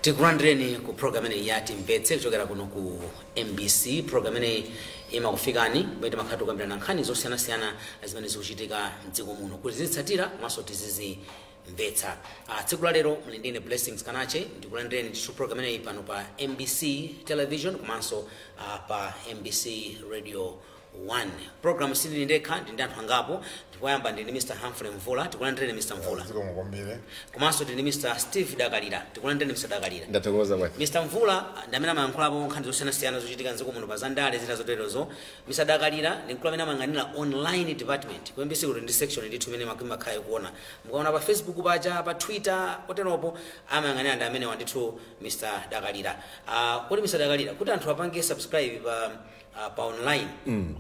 Tikulandireni ku program ineyi ya Timvetse kuchokera kuno ku MBC. Program ineyi imakufikani kumene timakhala tikukambirana nkhani zosiyanasiyana zimene zikuchitika mdziko muno kuti tizitsatira komanso tizizimvetsa. Tsiku la lero muli ndine Blessings Kanache. Ndikulandireni ndithu program ineyi pano pa MBC Television komanso pa MBC Radio 1. Program sindili ndekha, ndi ndi anthu angapo. Ndikoyamba ndi Mr Humphrey Mvula. Tikulandireni, Mr Mvula. Zikomo kwambiri. Komanso tili ndi Mr Steve Dakalira. Tikulandireni, Mr Dakalira. Ndathokoza bwana. Mr Mvula ndi amene amayankhulapo nkhani zosiyanasiyana zochitika mdziko muno pa zandale, zina zoterozo. Mr Dakalira ndi mkulu amene amayang'anira online department ku MBC, kuti ndi section ndithu imene makhala kuona mukaona pa Facebook paja, pa Twitter poteropo, amayang'anira ndi amene wandithu Mr Dakalira. Kuti Mr Dakalira, kuti anthu apange subscribe pa online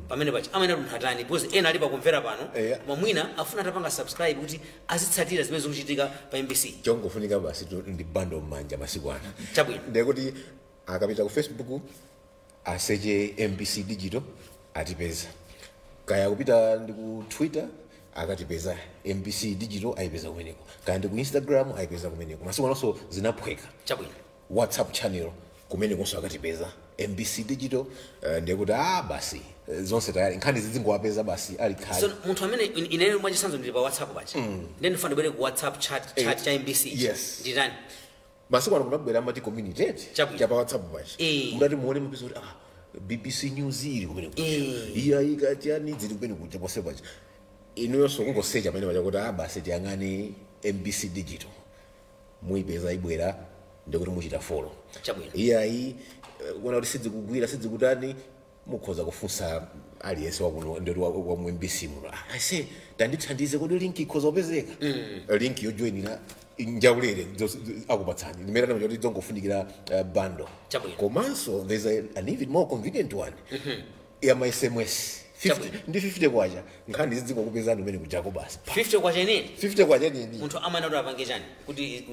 pamene paja amene munthu atani? Because ena ali pakumvera pano, koma mwina afuna atapanga subscribe kuti azitsatira zimene zikuchitika pa MBC. Chongofunika basi ndi bundle m'manja masiku ano. Ndekuti akapita ku Facebook aseche MBC Digital, atipeza. Kaya kupita ndi ku Twitter, akatipeza MBC Digital, ayipeza kumeneko. Kaya ndi ku Instagram, ayipeza kumeneko. Masiku anonso zinaphweka. WhatsApp channel, kumenekonso akatipeza MBC Digital. Ndekuti basi, zonse tayari, nkhani zizingowapeza basi ali khali. So munthu amene inene mwachitsanzo ndili pa WhatsApp paja, then ndifuna ndibwere ku WhatsApp chat cha MBC, nditani? Masiku ano kunabwera amati community chapa WhatsApp paja. Mudati muone, mupeza kuti BBC News ili kumene kuja, iya ikachani zili kumene kuja ponse paja. Inuyonso kungosecha pamene paja kuti basi tiyang'ane MBC Digital, muyipeza, ibwera, ndikuti muchita follow. Iyayi, kuona kuti sidzikugwira, sidzikutani, mukhoza kufunsa aliyense wakuno, ndoti wa mu MBC muno, ase tandithandize, kodi link ikhoza kupezeka, link yojoinira njaulere, akupatsani. Limene tamacha kuti dzongofunikira bundle. Komanso there's an even more convenient one ya ma SMS 50, ndi 50 kwacha, nkhani zidzingokupezani umene kujako basi. 50 kwacha inene? 50 kwacha nini. Munthu amene kuti apange chani kuti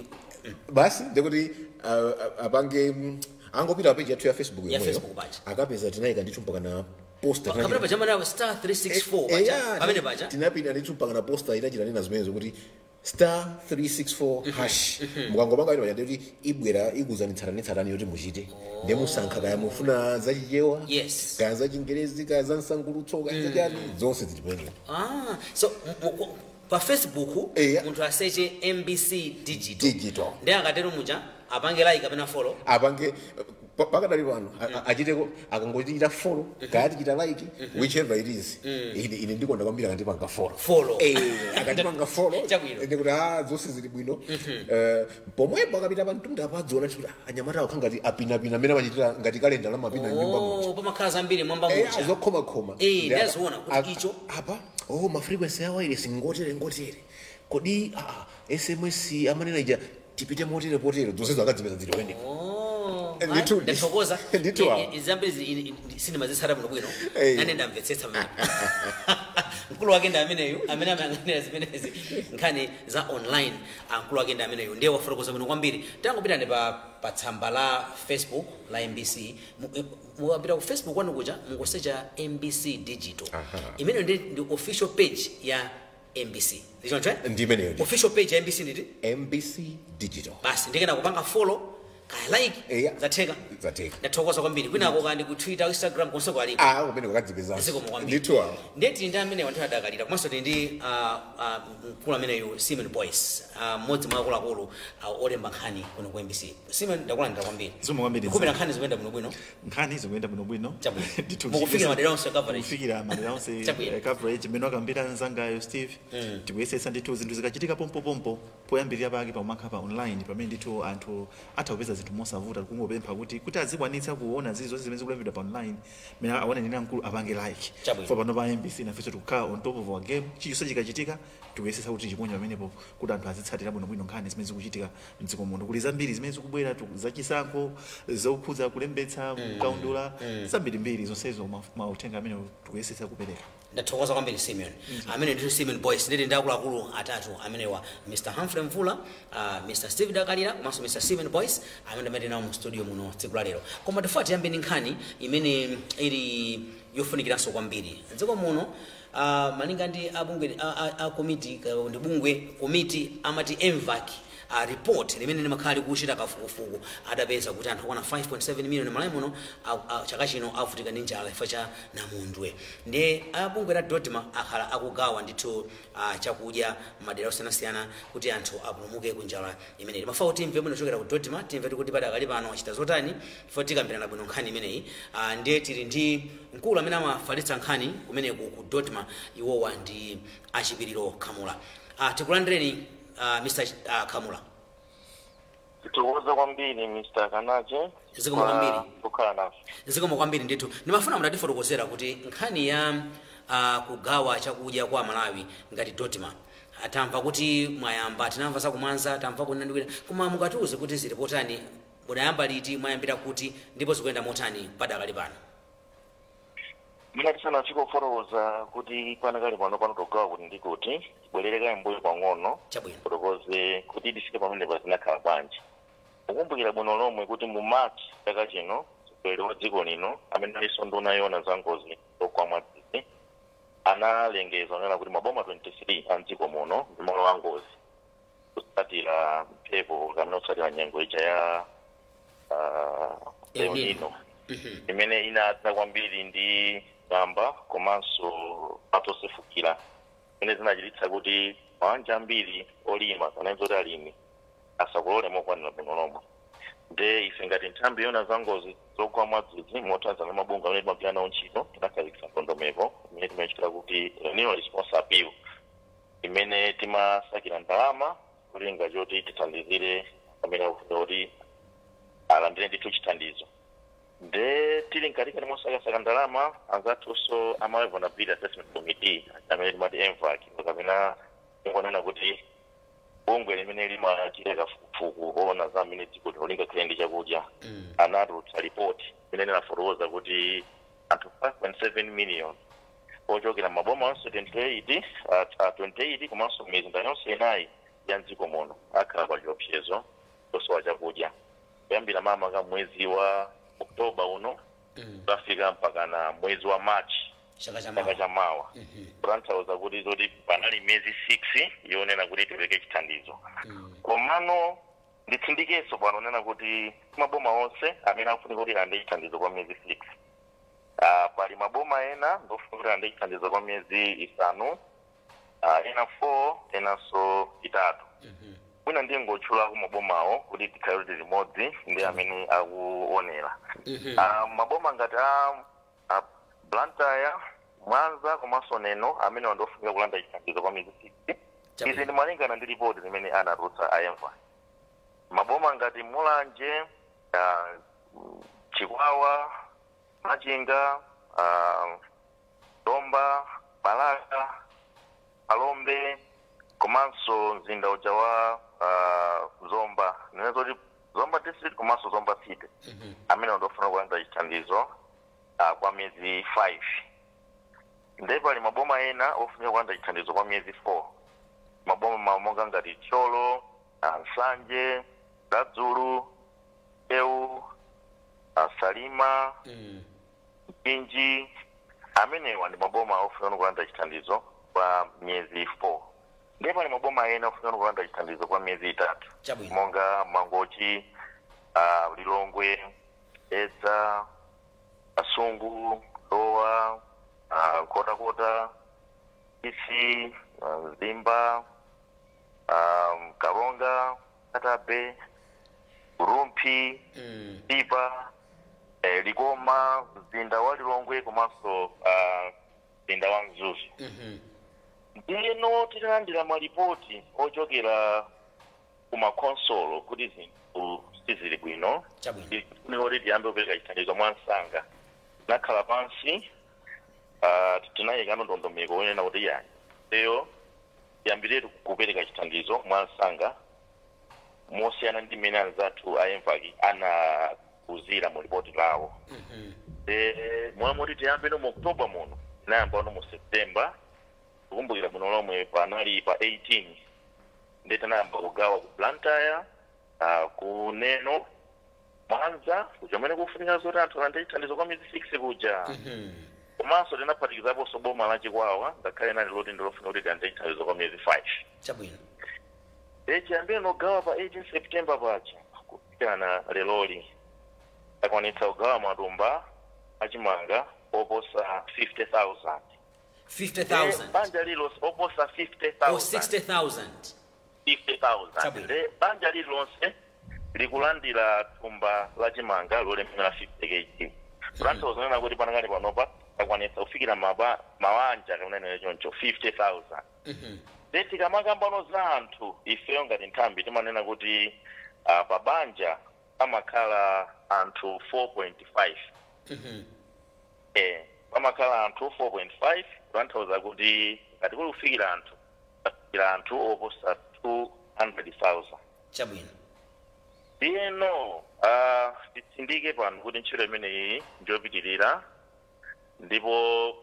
Basi ndikuti apange angopita pa page yathu ya Facebook Ya yomweyo. Facebook paja. Akapeza tinayika ndithu mpaka na poster. Kapena paja mana star 364 paja, pamene paja. Tinapita ndithu mpaka na poster itachita nena zimenezo kuti star 364 hash. Mukangopanga ino paja, ndikuti ibwera ikuzani tsatanetsatane yoti muchite, ndi musankha kaya mufuna zachichewa, kaya zachingerezi, kaya za msangulutso, kaya zachani, zonse zili pamenepo. So pa Facebook munthu aseche MBC Digital. Digital. Ndi akatero muja apange like kapena follow? Apange pakadali pano achiteko, akangochita follow kaya tichita like, whichever it is. Ine ndikonda kwambiri akandipanga follow. Follow. Akandipanga follow, ndikuti zonse zili bwino. Pomwepo akapita pa mtunda apadziona kuti anyamata akha ngati apinapina amene amachitira ngati kalenda la mapina nyumba muja. Oh, pamakhala zambiri mwamba muja. Zokhomakhoma. Ndaziona kuti icho. Apa oh, ma frequency ya wireless ngotere ngotere, kodi SMS amanena ija tipite motere potere, zonsezo akadzipeza zili pamenepo. Oh, ndathokoza. Ndithu awa. Zambiri sindimazitsata bwino bwino. Nane ndamvetsetsa pamene mkulu wake ndi ameneyu amene amayang'anira zimenezi, nkhani za online. Mkulu wake ndi ameneyu, ndiye wafotokoza bwino kwambiri. Tangopitani pa tsamba la Facebook la MBC. Mukapita ku Facebook kwanu kuja, mungosecha MBC Digital. Imeneyo ndi official page ya MBC, ndichoncho, eh? Ndi imeneyo ndi. Official page ya MBC nditi? MBC Digital. Basi, ndikena kupanga follow kaya like, zatheka. Zatheka. Ndathokoza kwambiri. Kwinako kandi ku Twitter, Instagram, konse kwaliko. Kumene kukadzipeza. Zikomo kwambiri. Ndithu awa. Ndiye tili ndi amene wanthu adakalira, komanso tili ndi mkulu ameneyu Simon Boyce, mmodzi mwa akuluakulu olemba nkhani kuno ku MBC. Simon, ndakulandira kwambiri. Zikomo kwambiri. Kupita nkhani zikuyenda bwinobwino? Nkhani zikuyenda bwinobwino. Ndithu. Mukufikira madera onse, coverage? Kufikira madera onse. Chabwino. Coverage mmene wakambira nzangayo Steve, tikuyesetsa ndithu zinthu zikachitika pompopompo, poyambirira pake pakumakhala pa online pamene ndithu anthu atha kupeza zinthu mosavuta. Kungopempha kuti azikwanitsa kuona zilizonse zimene zikulembedwa pa online, mene awanenera mkulu, apange like. For pano pa MBC nafenso tikukhala on top of our game. Chilichonse chikachitika tikuyesetsa kuti chiponye pamenepo kuti anthu azitsatira bwinobwino nkhani zimene zikuchitika mdziko muno. Kuli zambiri zimene zikubwera zachisankho, zokhudza kulembetsa kaundula, zambirimbiri zonsezo, mauthenga amene tikuyesetsa kupereka. Ndathokoza kwambiri, Simeon. Amene ndithu Simeon Boyce. Nditi ndi akuluakulu atatu amenewa, Mr Humphrey Mvula, Mr Steve Dakalira komanso Mr Simeon Boyce, amene amene nawo mu studio muno tsiku la lero. Koma tifuna tiyambe ndi nkhani imene ili yofunikiranso kwambiri dziko muno. Malinga ndi abungwe a komiti, ndi bungwe komiti amati MVAC, Report limene limakhala likuchita kafukufuku adapeza kuti anthu okwana 5.7 million Malawi muno chaka chino avutika ndi njala chifukwa cha namondwe. Ndiye abungwe la DoDMA akhala akugawa ndithu chakudya madera osiyanasiyana kuti anthu apulumuke ku njala imeneyi. Mafawo timve bwino kuchokera ku DoDMA, timve kuti padakali pano achita zotani chifukwa tikambirana bwino nkhani imeneyi. Ndiye tili ndi mkulu amene amafalitsa nkhani kumeneku ku DoDMA, iwowa ndi Achipiriro Khamula. Tikulandireni Mr. Khamula. Tithokoza kwambiri, Mr. Kanache. Zikomo kwambiri. Kukhala nafe. Zikomo kwambiri ndithu. Ndimafuna mutatifotokozera kuti nkhani ya kugawa chakudya kwa Malawi ngati DoDMA, tamva kuti mwayamba, tinamva zakumwanza, tamva kunandiwira, koma mukatiuze kuti zili potani, munayamba liti, mwayambira kuti, ndipo zikuyenda motani padakali pano? Mwina tisanafike kufotokoza kuti panakali pano pano togawa kuti ndi kuti, tibwerere kaye mbuyo pang'ono. Chabwino. Fotokoze kuti tifike pamene pazinakhala bwanji. Ukumbukira bwino lomwe kuti mu March chaka chino, mtsogoleri wa dziko lino amene alinso nduna yoona za ngozi zogwa mwadzidzidzi analengeza onena kuti maboma 23 a mdziko muno ndi malo a ngozi kutsatira mphepo kapena kutsatira nyengo ija ya El El Nino. Nino imene inadza kwambiri ndi ng'amba komanso atosefukira, imene zinachititsa kuti mabanja ambiri olima kapena zoti alimi asakolole mokwanira bwino lomwe. Nde ife ngati nthambi yoona za ngozi zogwa mwadzidzidzi, mothandiza mabungwe amene timagwira nawo ntchito, tinakhazikitsa ndondomeko imene timachitira kuti El Nino Response Appeal, imene timasakira ndalama kulinga choti tithandizire amene akufuna kuti alandire ndithu chithandizo. Nde tili mkatikati mosakasaka ndalama, anzathunso a Malawi Vulnerability Assessment Committee, amene timati MVAC, kapena tingonena kuti bungwe limene limachita kafukufuku oona za mmene dziko lino lingakhale ndi chakudya, anatulutsa ripoti imene linafotokoza kuti anthu 5.7 million ochokera maboma onse 28, 28 komanso mizinda yonse inayi ya mdziko muno akhala pa chiopsezo chosowa chakudya kuyambira maka mwezi wa Oktoba uno kukafika mpaka na mwezi wa March chaka cha chaka mawa. Cha mawa, kutanthauza kuti zoti panali miyezi 6 yonena kuti tipereke chithandizo. Komano nditsindikenso pano nena kuti maboma onse amene akufunika kuti alandire chithandizo kwa miyezi 6. Pali maboma ena ndofuna kuti alandire chithandizo kwa miyezi 5, ena 4, enanso 3. Mwina ndingotchulako mabomawo kuti tikhale kuti limodzi ndi amene akuonera. Maboma ngati a Blantyre, Mwanza komanso Neno, amene ndofunika kulanda chithandizo kwa miyezi 6. Izi ndi malingana ndi ripoti limene anatulutsa a MVAC. Maboma ngati Mulanje, Chikwawa, Machinga, Zomba, Balaka, Phalombe komanso mzinda uja wa Zomba, nene zoti Zomba District komanso Zomba City, amene ndofuna kulanda chithandizo kwa miyezi 5. Ndipo pali maboma ena ofunika kulanda chithandizo kwa miyezi 4, maboma monga ngati Thyolo, Nsanje, Kadzulu, Eu, Salima, Mchinji. Amenewa ndi maboma ofuna kulanda chithandizo kwa miyezi 4. Ndipo pali maboma ena ofuna kulanda chithandizo kwa miyezi 3, monga Mangochi, Lilongwe, Dedza, Kasungu, Dowa, Nkhotakota, Ntchisi, Mzimba, Karonga, Nkhata Bay, Rumphi, Chitipa, Likoma, mzinda wa Lilongwe komanso mzinda wa Mzuzu. Ndiyeno titalandira malipoti ochokera kumakonsolo kuti zinthu sizili bwino, kuti tiyambe kupereka chithandizo mwansanga, tinakhala pansi, tinayikano ndondomeko yonena kuti yani eyo tiyambiretu kupereka chithandizo mwansanga mosiyana ndi mmene anzathu a MVAC anauzira mu ripoti lawo. Mwamoti tiyambe no mu Oktoba muno, tinayamba no mu September. Kukumbukira bwino lomwe panali pa 18 ndi tinayamba kugawa ku Blantyre, ku Neno, Mwanza, kuchomene kufunika zoti anthu alandire chithandizo kwa miyezi 6 kuja. Komanso tinaphatikizaponso boma la Chikwawa, ngakhale nali loti ndilofuna kuti tilandire chithandizo kwa miyezi 5. Chiyambire nogawa pa 18 September pacha kufikana leloli takwanitsa kugawa matumba achimanga oposa 50,000. 50,000 Banja lilonse oposa 50,000. O 60,000. 50,000. Banja lilonse likulandira thumba la chimanga lolemera 50 kg. Kutanthauza kuti panakali panopa takwanitsa kufikira mawanja kamunenere choncho 50,000. Tikamakambano za anthu ifeyo ngati nthambi timanena kuti pa banja amakhala anthu 4.5. Pamakhala anthu 4.5, kutanthauza kuti ngati kuli kufikira anthu, kufikira anthu oposa 200,000. Chabwino. Ndiyeno titsindike pano kuti ntchito imeneyi ndiyopitirira, ndipo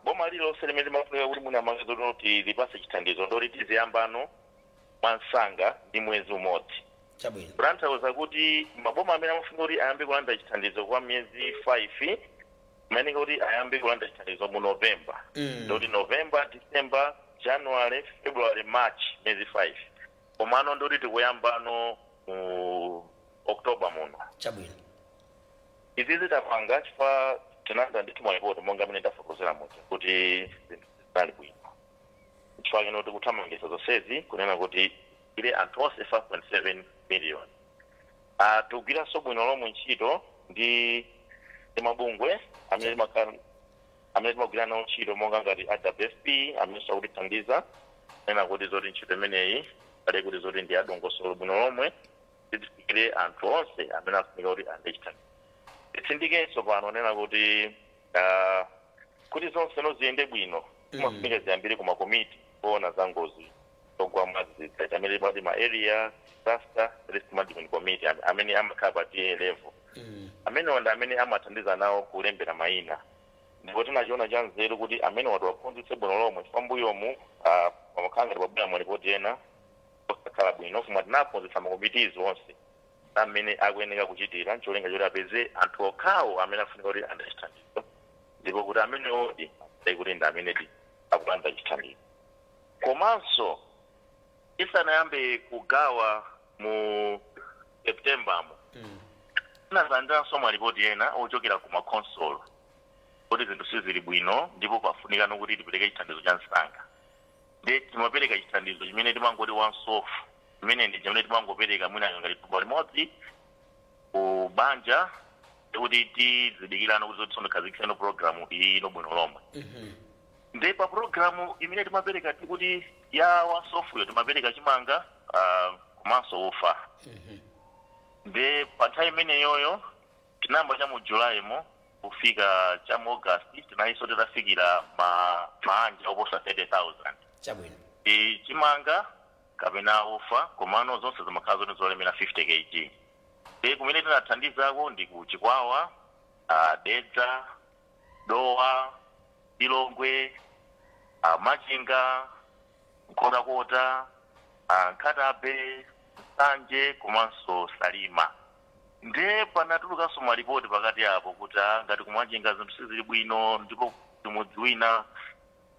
boma lilonse limene limafunika kuti mwina amange kuti lipase chithandizo ndoti tiziyambano mwansanga ndi mwezi umodzi. Chabwino. Kutanthauza kuti maboma amene amafunika kuti ayambe kulanda chithandizo kwa miyezi 5 kumayeneka kuti ayambe kulanda chithandizo mu November. Ndoti November, December, January, February, March, miyezi 5. Komano ndoti tikuyambano mu October muno. Chabwino. Izi zitapanga chifukwa tinanda ndithu malipoti monga amene ndafotokozera muja kuti zinthu zinali bwino. Chifukwa kino tikuthamangitsa zonsezi kunena kuti ile anthu onse 5.7 million. Tikugwiranso bwino lomwe ntchito ndi mabungwe amene timagwira nawo ntchito monga ngati AWFP amene sakutithandiza kunena kuti zoti ntchito imeneyi kale kuti zoti ndi adongosolo bwino lomwe tifikire anthu onse amene afunika kuti ande chithandizo. Titsindikenso pano nena kuti kuti zonse ziyende bwino kumafunika ziyambire ku makomiti kuona za ngozi zogwa mwadzidzidzi amene timati ma area disaster risk management committee amene amakhala pa TA level. Amene ndi amene amathandiza nawo kulembera mayina, ndipo tinachiona cha nzeru kuti amene watiwaphunzitse bwino lomwe pambuyomu pamakhala ngati pabwera malipoti ena osakhala bwino, koma tinaphunzitsa makomitizi onse amene akuyeneka kuchitira ncholinga choti apeze anthu okhawo amene afunika kuti ande chithandizo, ndipo kuti amene odi kuti ndi amene akulanda chithandizo. Komanso isanayambe kugawa mu September mo tinalandiranso malipoti ena ochokera ku makonsolo kuti zinthu sizili bwino ndipo pafunikano kuti tipereke chithandizo cha msanga. Ndi timapereka chithandizo chimene timangoti one-off, chimene ndi chimene timangopereka mwina ngati thumba limodzi ku banja kuti tizidikirano kuti zoti programu iyi ino bwino lomwe. Ndi pa programu imene timapereka tikuti ya one-off yo timapereka chimanga komanso ufa. Ndi pa nthawi imeneyoyo tinayamba cha mu July mo kufika cha mu August tinayinso titafikira maanja oposa 30,000. Chabwino. Chimanga kapena ufa komano zonse zimakhala zoti zolemera 50 kg. Ndi kumene tinathandizako ndi ku Chikwawa, Dedza, Dowa, Lilongwe, Machinga, Nkhotakota, Nkhatabe, Nsanje komanso Salima. Ndiye panatulukanso malipoti pakati apo kuti ngati kumachinga zinthu sizili bwino ndipo mudzi wina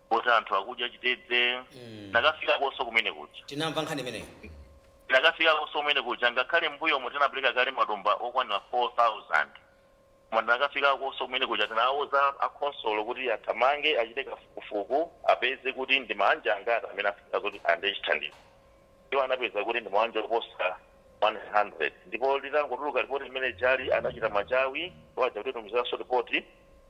kuti anthu akudya chitedze. Nakafikakonso kumene kuja. Tinamva nkhani imeneyo. Nakafikakonso kumene kuja ngakhale mbuyomo tinapereka kale matumba okwanira 4,000. Koma tinakafikanso kumene kuja tinawuza akonsolo kuti athamange achite kafukufuku apeze kuti ndi manja angati amene afika kuti ande chithandizo. Iwo anapeza kuti ndi manja oposa 100. Ndipo litangotuluka ripoti limene jali anachita machawi waja kuti tumizanso ripoti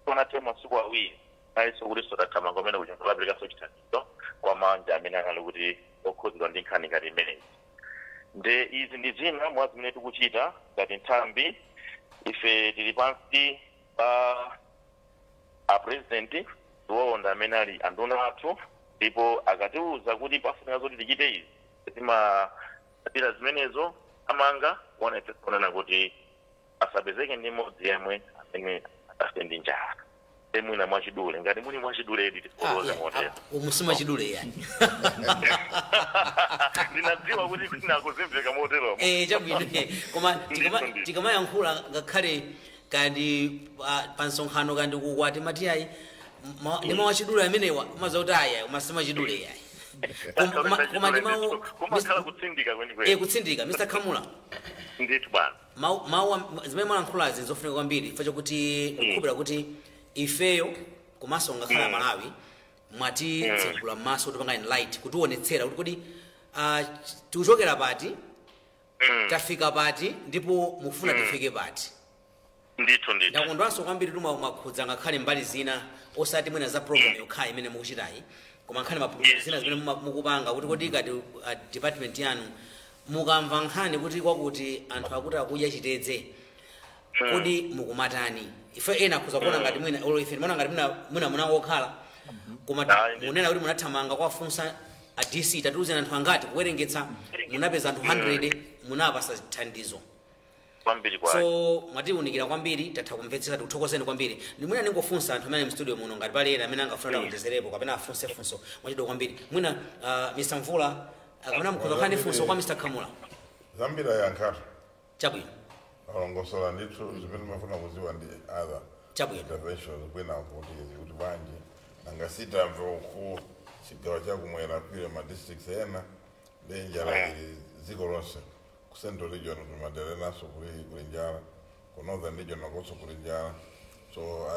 tonathe masiku awiri nayenso kuti sotathamanga kumene kuja kulaperekanso chithandizo kwa manja amene anali kuti okhudzidwa ndi nkhani ngati imeneyi. Nde izi ndi zina mwa zimene tikuchita ngati nthambi. Ife tili pansi pa a president iwowo amene ali anduna athu, ndipo akatiuza kuti pafunika zoti tichite izi timapita zimenezo amanga kuona ife kuonana kuti asapezeke ndi mmodzi yemwe amene afe ndi njala. Mwina mwachidule ngati muli mwachidule edi tifotokoze motero. Umusima chidule yani. Ndinadziwa kuti tinakuzimveka motero. Chabwino. Koma tikamayankhula ngakhale kandi pa nsonkhano kandi kukwati mati ayi ndi mwachidule amenewa umaza kuti ayi umasima chidule yayi. Koma ndi mawu Kumakhala kutsindika kwenikweni. Kutsindika, Mr Khamula. Ndithu bwana. Mawu zimene mwalankhulazi nzofunika kwambiri, chifukwa chokuti ndikukhulupirira kuti ifeyo komanso ngakhale Malawi mwatitsegula m'maso, tipanga enlight, kutionetsera kuti kodi tikuchokera pati, tafika pati, ndipo mufuna tifike pati. Ndithu ndithu. Ndakondwanso kwambiri kuti mwakhudza ngakhale mbali zina, osati mwina za program yokhayi imene mukuchitayi, koma nkhani ma program zina zimene mukupanga, kuti kodi ikati department yanu mukamva nkhani kuti kwakuti anthu akuti akudya chitedze, kodi mukumatani? Ife ena akhuza kuona ngati mwina, olo ife timaona ngati mwina munangokhala, koma munena kuti munathamanga kwafunsa a DC, tatiuzeni anthu angati, kuwerengetsa munapeza anthu 100, munapasa thandizo. Kwambiri kwake. So mwatiwunikira kwambiri, tatha kumvetsetsa, tikuthokozeni kwambiri. Ndimwina ningofunsa anthu amene mstudio muno ngati pali ena amene angafuna kuonjezerepo kapena afunse funso mwachidwa kwambiri. Mwina Mr Mvula, kapena mukhoza kukhala ndi funso kwa Mr Khamula. Zambiri ayankhatu. Chabwino. Alongosola ndithu zimene mafuna kuziwa ndi other Chabwino. interventions kwina kuti kuti bwanji nangasita ku chigawo chakumwera kwile ma districts ena ndi njala ili dziko lonse. Ku Central Region kuli madera enaso kuli njala, ku Northern Region nakonso kuli njala. So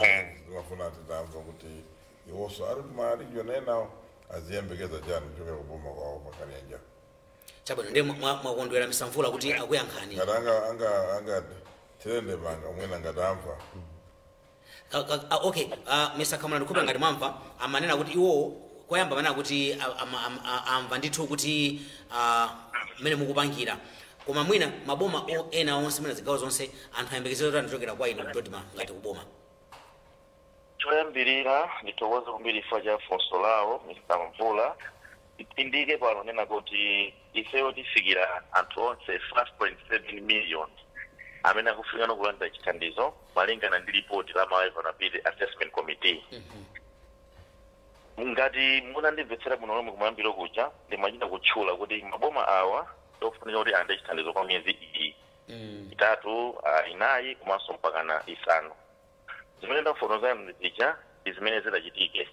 timafuna titamva kuti iwonso ali kuma region enawo aziyembekeza chani kuchokera kuboma kwawo pakali ya njala. Chabwino, ndiye mwakondwera Mr Mvula kuti akuyankhani. Ngati anga tirende manga mwina ngati amva. Okay, Mr Khamula, ndikhupa ngati mwamva amanena kuti iwo koyamba amanena kuti amva ndithu kuti mmene mukupangira, koma mwina maboma ena onse, mwina zigawo zonse, anthu ayembekezere kuti anachokera kwa inu kuDoDMA ngati kuboma. Choyambirira ndithokoze kwambiri chifukwa cha funso lawo, Mr Mvula. Titsindike pano nena kuti ifeyo tifikira anthu onse 5.7 million amene akufika nokulandira chithandizo malingana ndi ripoti la Malawi Vulnerability Assessment Committee. Ngati munandimvetsera bwino lomwe kumayambiro kuja, ndimachita kutchula kuti maboma awa ndofunika kuti alandire chithandizo kwa miyezi iyi 3, 4 komanso mpakana 5. Zimene ndafotokozani zija ndi zimene zidachitike,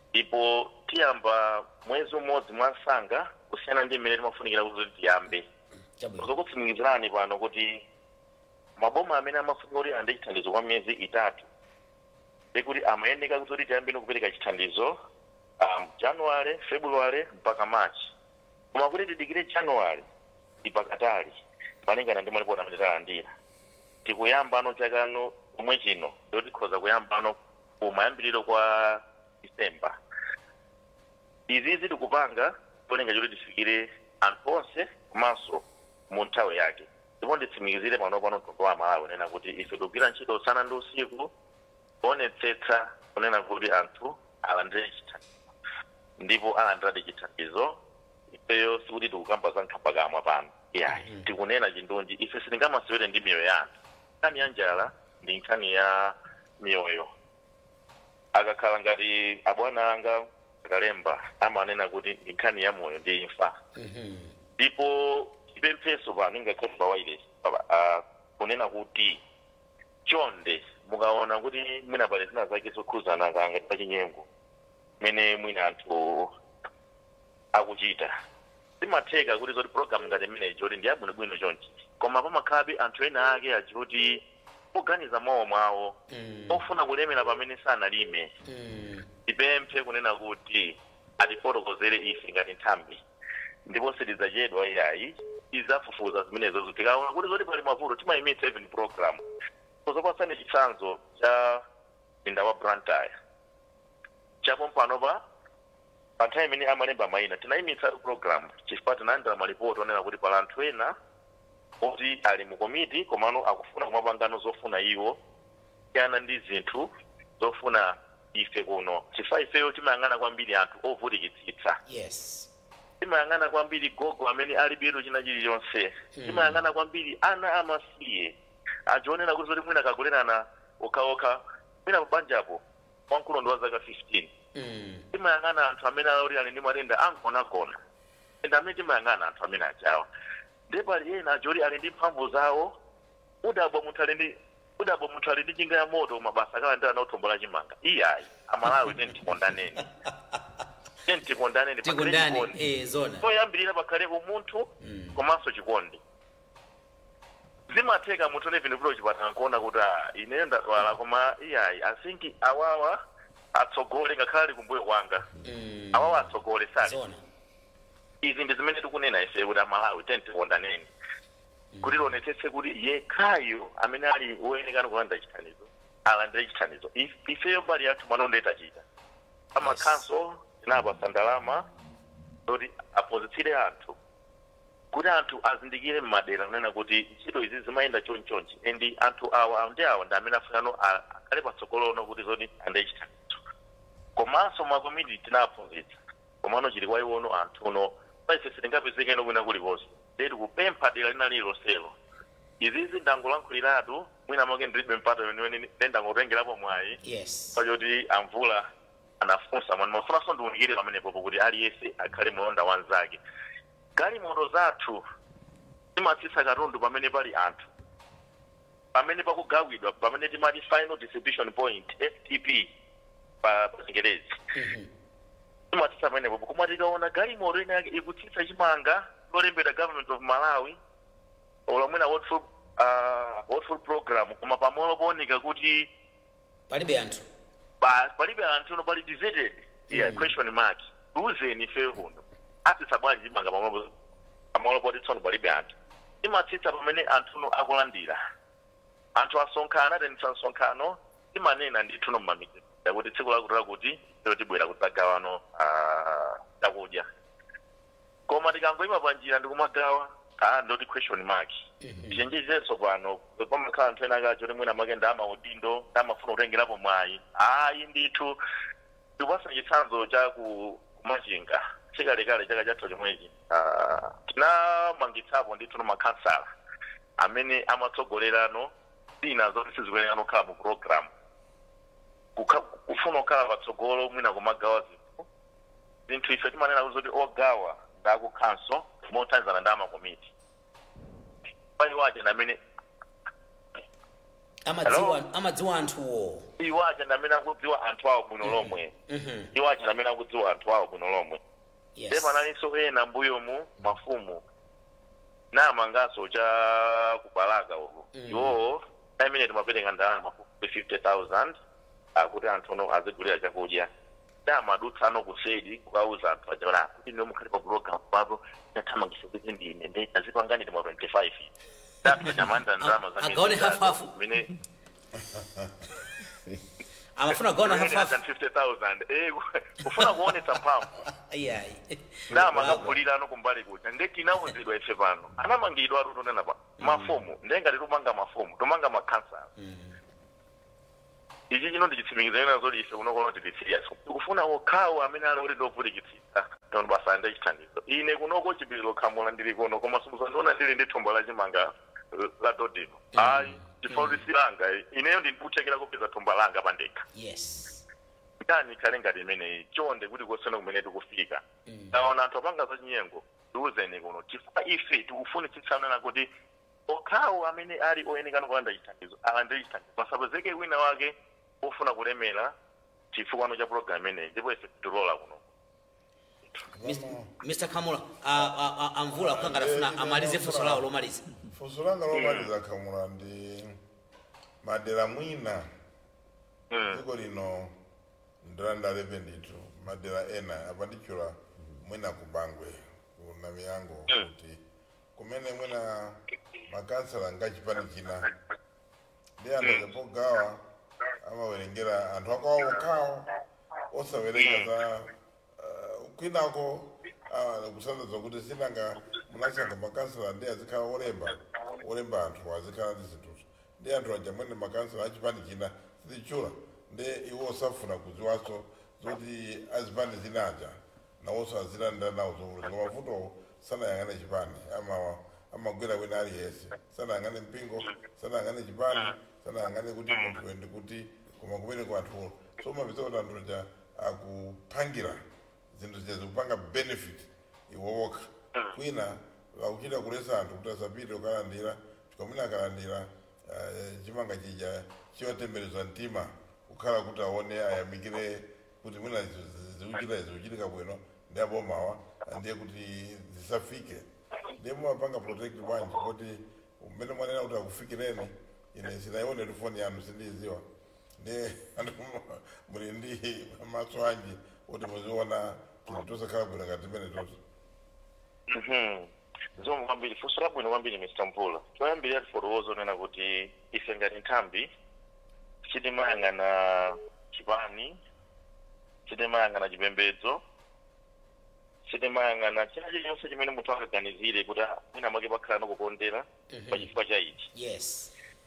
ndipo tiyamba mwezi umodzi mwansanga kusiyana ndi mmene timafunikira kuti tiyambe. Zokutsimikizirani pano kuti maboma amene amafunika kuti alandire chithandizo kwa miyezi 3 ndikuti amayeneka kuti tiyambe kupereka chithandizo January, February mpaka March, koma kuti tidikire January ipakatali malingana ndi malipoti amene talandira. Tikuyambano chakano omwe chino ndikuti tikhoza kuyambano kumayambiriro kwa December. Izizi tikupanga polenga choti tifikire anthu onse komanso mu nthawi yake. Ndipo nditsimikizire pano pano mtundu wa Malawi kunena kuti ife tikugwira ntchito usana ndi usiku kuonetsetsa kunena kuti anthu alandire chithandizo, ndipo alandiradi chithandizo. Ifeyo sikuti tikukamba za nkhambakamwa pano, iyayi, tikunena chindunji. Ife sitingamasewere ndi miyoyo ya anthu. Nkhani ya njala ndi nkhani ya miyoyo. Akakhala ngati abwana anga akalemba amanena kuti ndi nkhani ya moyo ndi imfa. Ndipo chipempheso pano ingakhale pa wireless kunena kuti chonde mukaona kuti mwina pali zina zake zokhuzana kanga pa chinyengo mene mwina anthu akuchita, zimatheka kuti zoti program ngati imeneyi choti ndi yabwinobwino chonchi, koma pamakhalabe anthu ena ake achoti oganiza mwawo mwawo ofuna kulemera pamene sanalime. Tipemphe kunena kuti atifotokozere ife ngati nthambi, ndipo sitidzachedwa iyayi, tidzafufuza zimenezo. Tikaona kuti zoti pali mavuto timayimitsa even program. Kuzopatsani chitsanzo cha mzinda wa Blantyre chapo mpanopa, pa nthawi imene amalemba mayina tinayimitsa program chifukwa tinalandira malipoti onena kuti pali anthu ena oti ali mu komiti komano akufuna kumapangano zofuna iwo kusiyana ndi zinthu zofuna ife kuno, chifukwa ifeyo timayang'ana kwambiri anthu ovutikitsitsa. Timayang'ana kwambiri gogo amene alibetu china chilichonse. Timayang'ana kwambiri ana amasiye achionera kuti zoti mwina kakulerana okhaokha, mwina pabanjapo wamkulu ndi wa zaka 15. Timayang'ana anthu amene ali ali ndi matenda angonagona, ende amene timayang'ana anthu amene achawa. Ndipo pali ena achoti ali ndi mphamvu zawo, udabwa munthu ali ndi njinga ya moto mabasa akalandira nawo thumba la chimanga. Iyayi, Amalawi teni tikondaneni. Tikondaneni, pakhale Tikondane, chikondi. zona. Poyambirira pakhale umunthu komanso chikondi. Zimatheka munthu even kulo chipatala nkuona kuti, "Ah, ineyo ndadwala, koma iyayi, I think awawa atsogole, ngakhale ali kumbuyo kwanga, awawa atsogole sali." Zona. Izi ndi zimene tikunena ife kuti Amalawi tikondaneni, kuti tionetsetse kuti yekhayo amene ali woyenekana kulanda chithandizo alandire chithandizo. Ifeyo mbali yathu mano tachita amakhanso, tinapasa ndalama zoti aphunzitsire anthu, kuti anthu azindikire mmadera kunena kuti ntchito izi zimayenda chonchonchi, and anthu awa ndi awa ndi amene afunano akhale patsogolono kuti zoti alandire chithandizo. Komanso makomiti tinaphunzitsa, komano chili kwa iwono anthuno. Paise sitingapezekeno kwina kulikonse, ndeti kupempha dera lina lililonselo. Izizi ndangolankhuliratu, mwina mwake ndilibe mpata weniweni, ndangotengerapo mwayi pachoti amvula anafunsa mwani mafunanso ndiunikire pamenepopo kuti aliyense akhale mulonda wanzake. Galimoto zathu timatsitsa katundu pamene pali anthu, pamene pakugawidwa, pamene timati final distribution point, FTP pa Chingerezi. Timatsitsa pamenepopo, koma tikaona galimoto ina yake ikutsitsa chimanga lolembedwa Government of Malawi olo mwina World Food Program, koma pamalo pooneka kuti palibe anthu, palibe anthu no, pali deserted, yeah, question mark. Tiuzeni ife kuno, atsitsa bwanji chimanga pamalo poti tsono palibe anthu? Timatsitsa pamene anthuno akulandira, anthu asonkhana, atenitsa msonkhano. Timanena ndithuno mmamidzi kuti tsiku lakuti lakuti lero tibwera kudzagawano chakudya, koma tikangoyima panjira ndikumagawa, ndoti question mark. Tichenjezenso pano, pamakhala anthu ena akacho kuti mwina make ndi amaudindo, amafuna kutengerapo mwayi. Ayi ndithu, tikupasa chitsanzo cha ku Kumachinga chikalekale, chaka chathu chomwechi, tinamangitsapo ndithu no makhansala amene amatsogolerano zina zoti sizikuyenera kukhala mu program, kufuna kukhala patsogolo, mwina kumagawa zinthu. Ife timanena kuti ogawa ndi akukhanso mothandizana ndi amakomiti pali waja amene amadziwa anthuwo. Iwo aja ndi amene akudziwa anthu awo bwino lomwe. Iwo aja ndi amene akudziwa anthu awo bwino lomwe. Ndiye panalinso ena mbuyomu, mafumu namanganso cha kubalaka uko. Iwowo amene timapereka ndalama 50,000 akuti anthu ono azigulira chakudya, damadutsa ano kuseri kukauza anthu aja kuti ino mukhale pa program papo, tathamangisa kuti ndine nde azipangani tima 25 datu achamanda ndalama zake. Agaone half half. Mene Amafuna kugawana half half. 50,000, kufuna kuonetsa mphamvu. Iyayi. Ndama akagulira ano kumbali kuja, nde tinawuzidwa ife pano anamangidwa atu tonena pa mafumu. Nde ngati tumanga mafumu, tumanga makhansala, ichi chino ndichitsimikizo ena zoti ife kunokono tili serious, tikufuna okhawo amene ali kuti ndovutikitsitsa tono basa ndi chithandizo. Ine kunoko Chipiliro Khamula ndili kuno, koma simuzandiona ndili ndi thumba la chimanga la dodino, ayi, chifukwa kuti silanga. Ineyo ndikuthekera kupeza thumba langa pandekha. Nkhani ikhale ngati imeneyi chonde, kuti kosena kumene tikufika, taona anthu apanga zachinyengo, tiuzeni kuno, chifukwa ife tikufunitsitsa kuti okhawo amene ali oyenekana kulanda chithandizo alandire chithandizo, pasapezeke wina wake ofuna kulemera chifukwa cha program imeneyi, ndipo ife tilola kuno. Mr Khamula, amvula kukanga afuna amalize funso lawo lomaliza. Funso langa lomaliza, Khamula, ndi madera mwina dziko lino ndilandalepe ndithu madera ena apa, ndichula mwina kubangwe kuna miyango, kuti kumene mwina makansala ngachipani china, ndi anthu apogawa amawerengera anthu akwawo okhawo, osawerenga za kwinako, kusandaza kuti sinanga munasankha makansala ndi azikhala olemba anthu, azikhala ndi zinthuzo, ndi anthu aja mwene makansala achipani china sitichula, ndi iwo osafuna kudziwanso zoti azipani zinaja nawonso azilandira nawo zovuta. Koma mavuto sanayang'ane chipani, amagwera wina aliyense, sanayang'ane mpingo, sanayang'ane chipani, sanayang'ane kuti munthu ndi kuti, koma kumene ku anthu. So mapeza kuti anthu aja akuphangira zinthu zija zikupanga benefit iwo wokha, kwina akuchita kulesa anthu kuti asapite kukalandira, chifukwa akalandira chimanga chija chiwatembereza mtima, kukhala kuti aone ayamikire kuti mwina Zikuchita zikuchitika bwino ndi abomawa, ndiye kuti zisafike, ndiye mumapanga protect bwanji kuti mmene mwanena kuti akufikireni? Ine sinaione tu foni yanu, sindiyiziwa. Ndiye anthu muli ndi maso anji kuti muziona chinthu tosakhala bwino ngati timene tonse? Zikomo kwambiri, funso labwino kwambiri, Mr Mvula. Choyambirira tifotokoza onena kuti ife ngati nthambi sitimayang'ana chipani, sitimayang'ana chipembedzo, sitimayang'ana china chilichonse chimene munthu angaganizire kuti ah, mwina mwake pakhala nokukondera pachifukwa cha ichi.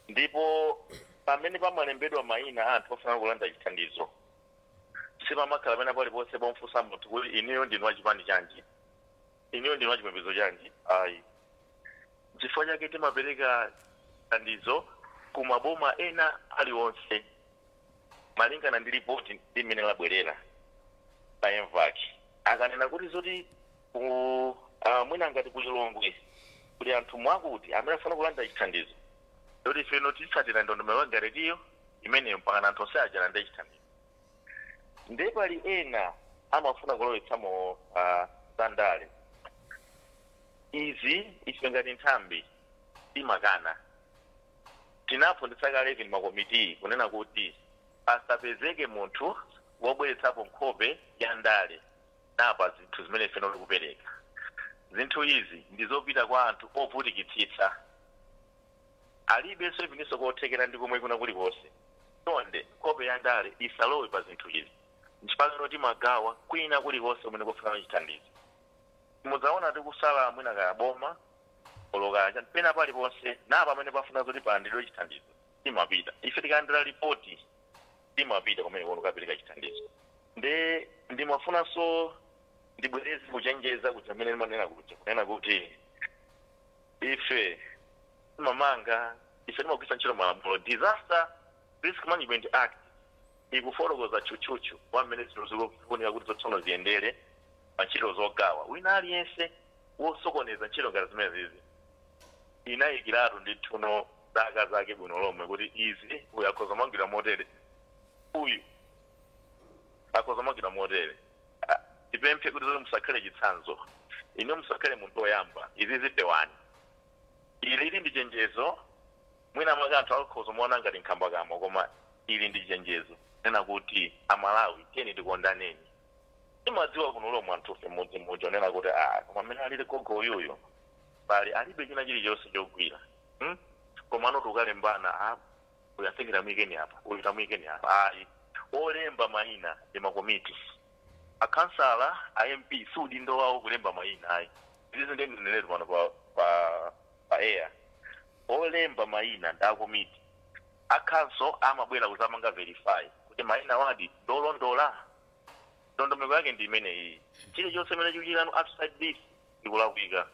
Ndipo pamene pamalembedwa mayina a anthu ofuna kulanda chithandizo, sipamakhala pamene paliponse pomfunsa munthu kuti inuyo ndinu wachipani chanji, inuyo ndinu wachipembedzo chanji, ayi. Chifukwa chake timapereka thandizo ku maboma ena aliwonse malingana ndi ripoti limene labwerera pa MVAC. Akanena kuti zoti ku mwina ngati ku Lilongwe kuli anthu mwakuti amene afuna kulanda chithandizo, yoti ifeno titsatira ndondomeko ngaretiyo imeneyo mpaka anthu onse aja alande chithandizo. Ndiye pali ena amafuna kulowetsamo zandale. Izi ife ngati nthambi timakana. Tinaphunzitsa kale even makomiti kunena kuti pasapezeke munthu wobweretsapo nkhope ya ndale napa zinthu zimene ife tikupereka. Zinthu izi ndi zopita kwa anthu ovutikitsitsa, alibenso ivininso kothekera ndi komwe kuna kulikonse. Chonde, nkhope ya ndale isalowe pa zinthu izi. Nchipangano timagawa kwina kulikonse kumene kufuna chithandizo. Mudzaona tikusala mwina kaya boma olokacha pena paliponse, na pamene pafuna zoti palandiridwe chithandizo timapita. Ife tikalandira ripoti timapita kumene kuno kukapereka chithandizo. Nde ndimafunanso ndibwereze kuchenjeza kuti amene ndimanena kuja kunena kuti ife timamanga, ife timagwiritsa ntchito malamulo. Disaster Risk Management Act ikufotokoza tchutchutchu kwa mmene zinthu zikufunika kuti zotsono ziyendere pa ntchito zogawa. Wina aliyense wosokoneza ntchito ngati zimene zizi, inayikiratu ndithuno zaka zake bwino lomwe kuti izi uyu akhoza mangidwa motere, uyu akhoza mangidwa motere. Ah, tipemphe kuti zoti musakhale chitsanzo, ine musakhale munthu woyamba. Izi zipewani. Ili ndi chenjezo. Mwina mwake anthu akhoza muona ngati nkhambakamwa, koma ili ndi chenjezo nena kuti Amalawi tiyeni tikondaneni. Timadziwa kuno lomwe anthufe mudzi muja nena kuti ah, koma amene alili gogo uyuyo pali alibe china chilichonse chogwira, Koma ano tukalembana, ah, uyu asingi tamuyikeni apa, uyu tamuyikeni apa. Ayi, olemba mayina ndi makomiti, akhansala, a MP. Si udindo wawo kulemba mayina, ayi. Izizi ndiye ndinenetu pano pa air. Olemba mayina ndi akomiti. Akhanso amabwera kuzamanga verify kuti mayina wadi ndolondola. Ndondomeko yake ndi imeneyi. Chilichonse imene chikuchitikano outside this ndikulakwika.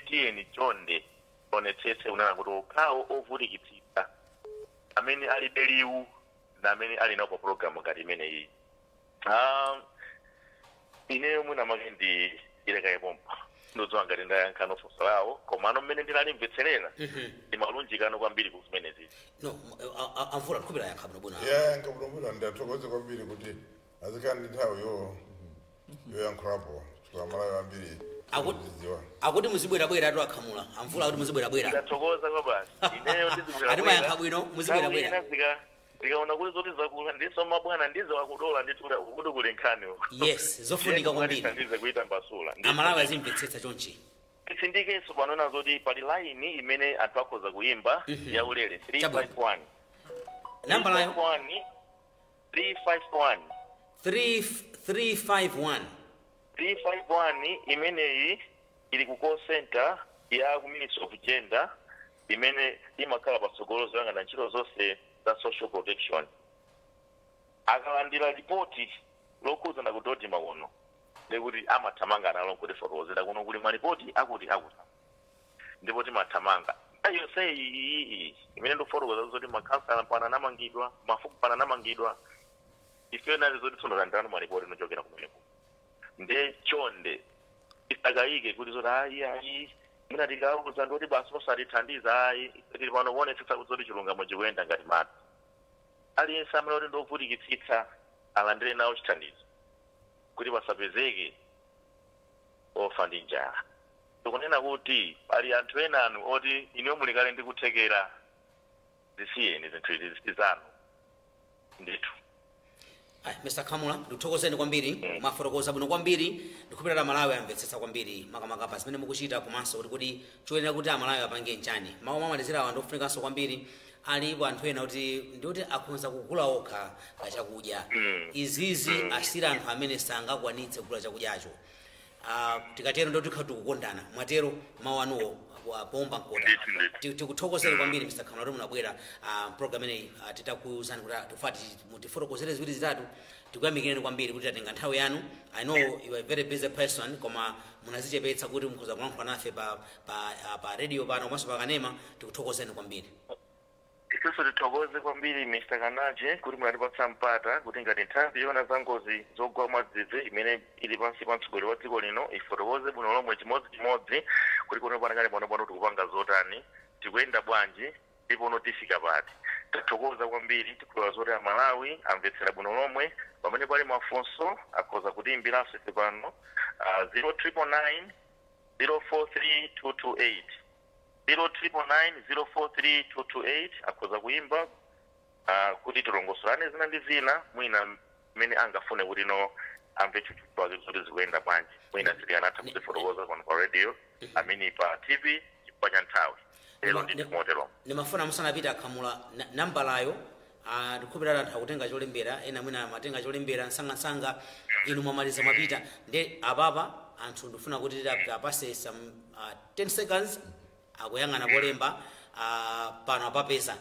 Tiyeni chonde tionetsetse kunena kuti okhawo ovutikitsitsa amene alibe liwu na amene ali nawo pa program ngati imeneyi. Ineyo mwina make ndi ilekaye pompa. Ndodziwa ngati ndayankha funso lawo, komano mmene ndinalimvetserera ndimalunjikano kwambiri ku zimenezi. No, amvula ndikhupira yankha bwinobwino. Yayankha bwinobwino. Ndathokoze kwambiri kuti azikhala ndi nthawi yoyankhulapo chifukwa Malawi ambiri zidziwa. Akuti muzibwerabwera atu akhamula amvula kuti muzibwerabwera. Ndathokoza kwa basi, ineyo ndizibwerabwera. Ati mayankha bwino, muzibwerabwera. Nthawi ina zikaona kuti zoti zakula ndiso mabwana ndizo akudola ndithu kuti kuli nkhani uko. Yes, zofunika kwambiri. Ndize kuita mbasula. Amalawi azimvetsetsa chonchi. Titsindikenso panona zoti pali line imene anthu akhoza kuyimba yaulere, 351. Nambalayo? 351, 351. 3 351. 351 imeneyi ili ku call center ya ku Ministry of Gender imene imakhala patsogolo zoyang'ana ntchito zonse za social protection. Akalandira ripoti lokhudzana ku DoDMA kuno, ndikuti amathamanga nalo nkutifotokozera kuno kuli malipoti akuti akuti, ndipo timathamanga. Nthawi yonse iyi imene ndikufotokoza zoti makhansala pana anamangidwa, mafumu pana anamangidwa, ife nali zoti tsono talandirano malipoti nochokera kumeneko. Nde chonde tisakayike kuti zoti ayi, ayi, mwina tikauza ndoti basi osatithandiza, ayi. Ife tili pano kuonetsetsa kuti zoti chilungamo chikuyenda ngati madzi. Aliyense amene kuti ndovutikitsitsa alandire nawo chithandizo. Kuti pasapezeke ofa ndi njala. Tikunena kuti pali anthu ena anu oti inuyo mulikale ndi kuthekera, zisiyeni zinthu izi zisizanu ndithu. Ayi, Mr. Khamula, ndikuthokozeni kwambiri. Mwafotokoza bwino kwambiri. Ndikhulupirira Amalawi amvetsetsa kwambiri, makamaka pa zimene mukuchita, komanso kuti kodi choyenera kuti Amalawi apange nchani. Mawu mamalizirawa ndofunikanso kwambiri. Alipo anthu ena kuti ndikuti akhonza kugula okha kachakudya. Izizi asira anthu amene sangakwanitse kugula chakudyacho. Tikatero ndoti tikhala tikukondana. Mwatero mawu anuwo pomba mkota. Ndithu, ndithu. Tikuthokozeni kwambiri, Mr. Khamula, kuti munabwera program imeneyi. Titakuwuzani kuti tifati mutifotokozere ziwiri zitatu. Tikuyamikireni kwambiri kuti tatenga nthawi yanu. I know you are a very busy person, koma munazichepetsa kuti mukhoza kulankhula nafe pa radio pano komanso pa kanema. Tikuthokozeni kwambiri. Ifenso tithokoze kwambiri, Mr. Kanache, kuti munatipatsa mpata kuti ngati nthambi yoona za ngozi zogwa mwadzidzidzi imene ili pansi pa mtsogoleri wa dziko lino ifotokoze bwino lomwe chimodzimodzi kuti kuno panakale pano tikupanga zotani, tikuyenda bwanji, ndipo uno tifika pati. Tathokoza kwambiri. Tikulola zoti Amalawi amvetsera bwino lomwe. Pamene pali mafunso akhoza kutiyimbiranso ife pano, 0999 043 228, 0999 043 228. Akhoza kuimba kuti tilongosolane zina ndi zina, mwina mmene angafune kuti no amve chuchuchwake zoti zikuyenda bwanji. Mwina sitikanatha kuzifotokoza pano pa radio amene pa TV chifukwa cha nthawi lero. Ndithu, motero. Ndimafuna musanapita, Akhamula, nambalayo. Ndikukhulupirira anthu akutenga cholembera, ena mwina amatenga cholembera msangamsanga. Inu mwamaliza, mwapita. Nde apapa anthu ndifuna kuti apase some 10 seconds akuyang'ana polemba. Pano apapeza.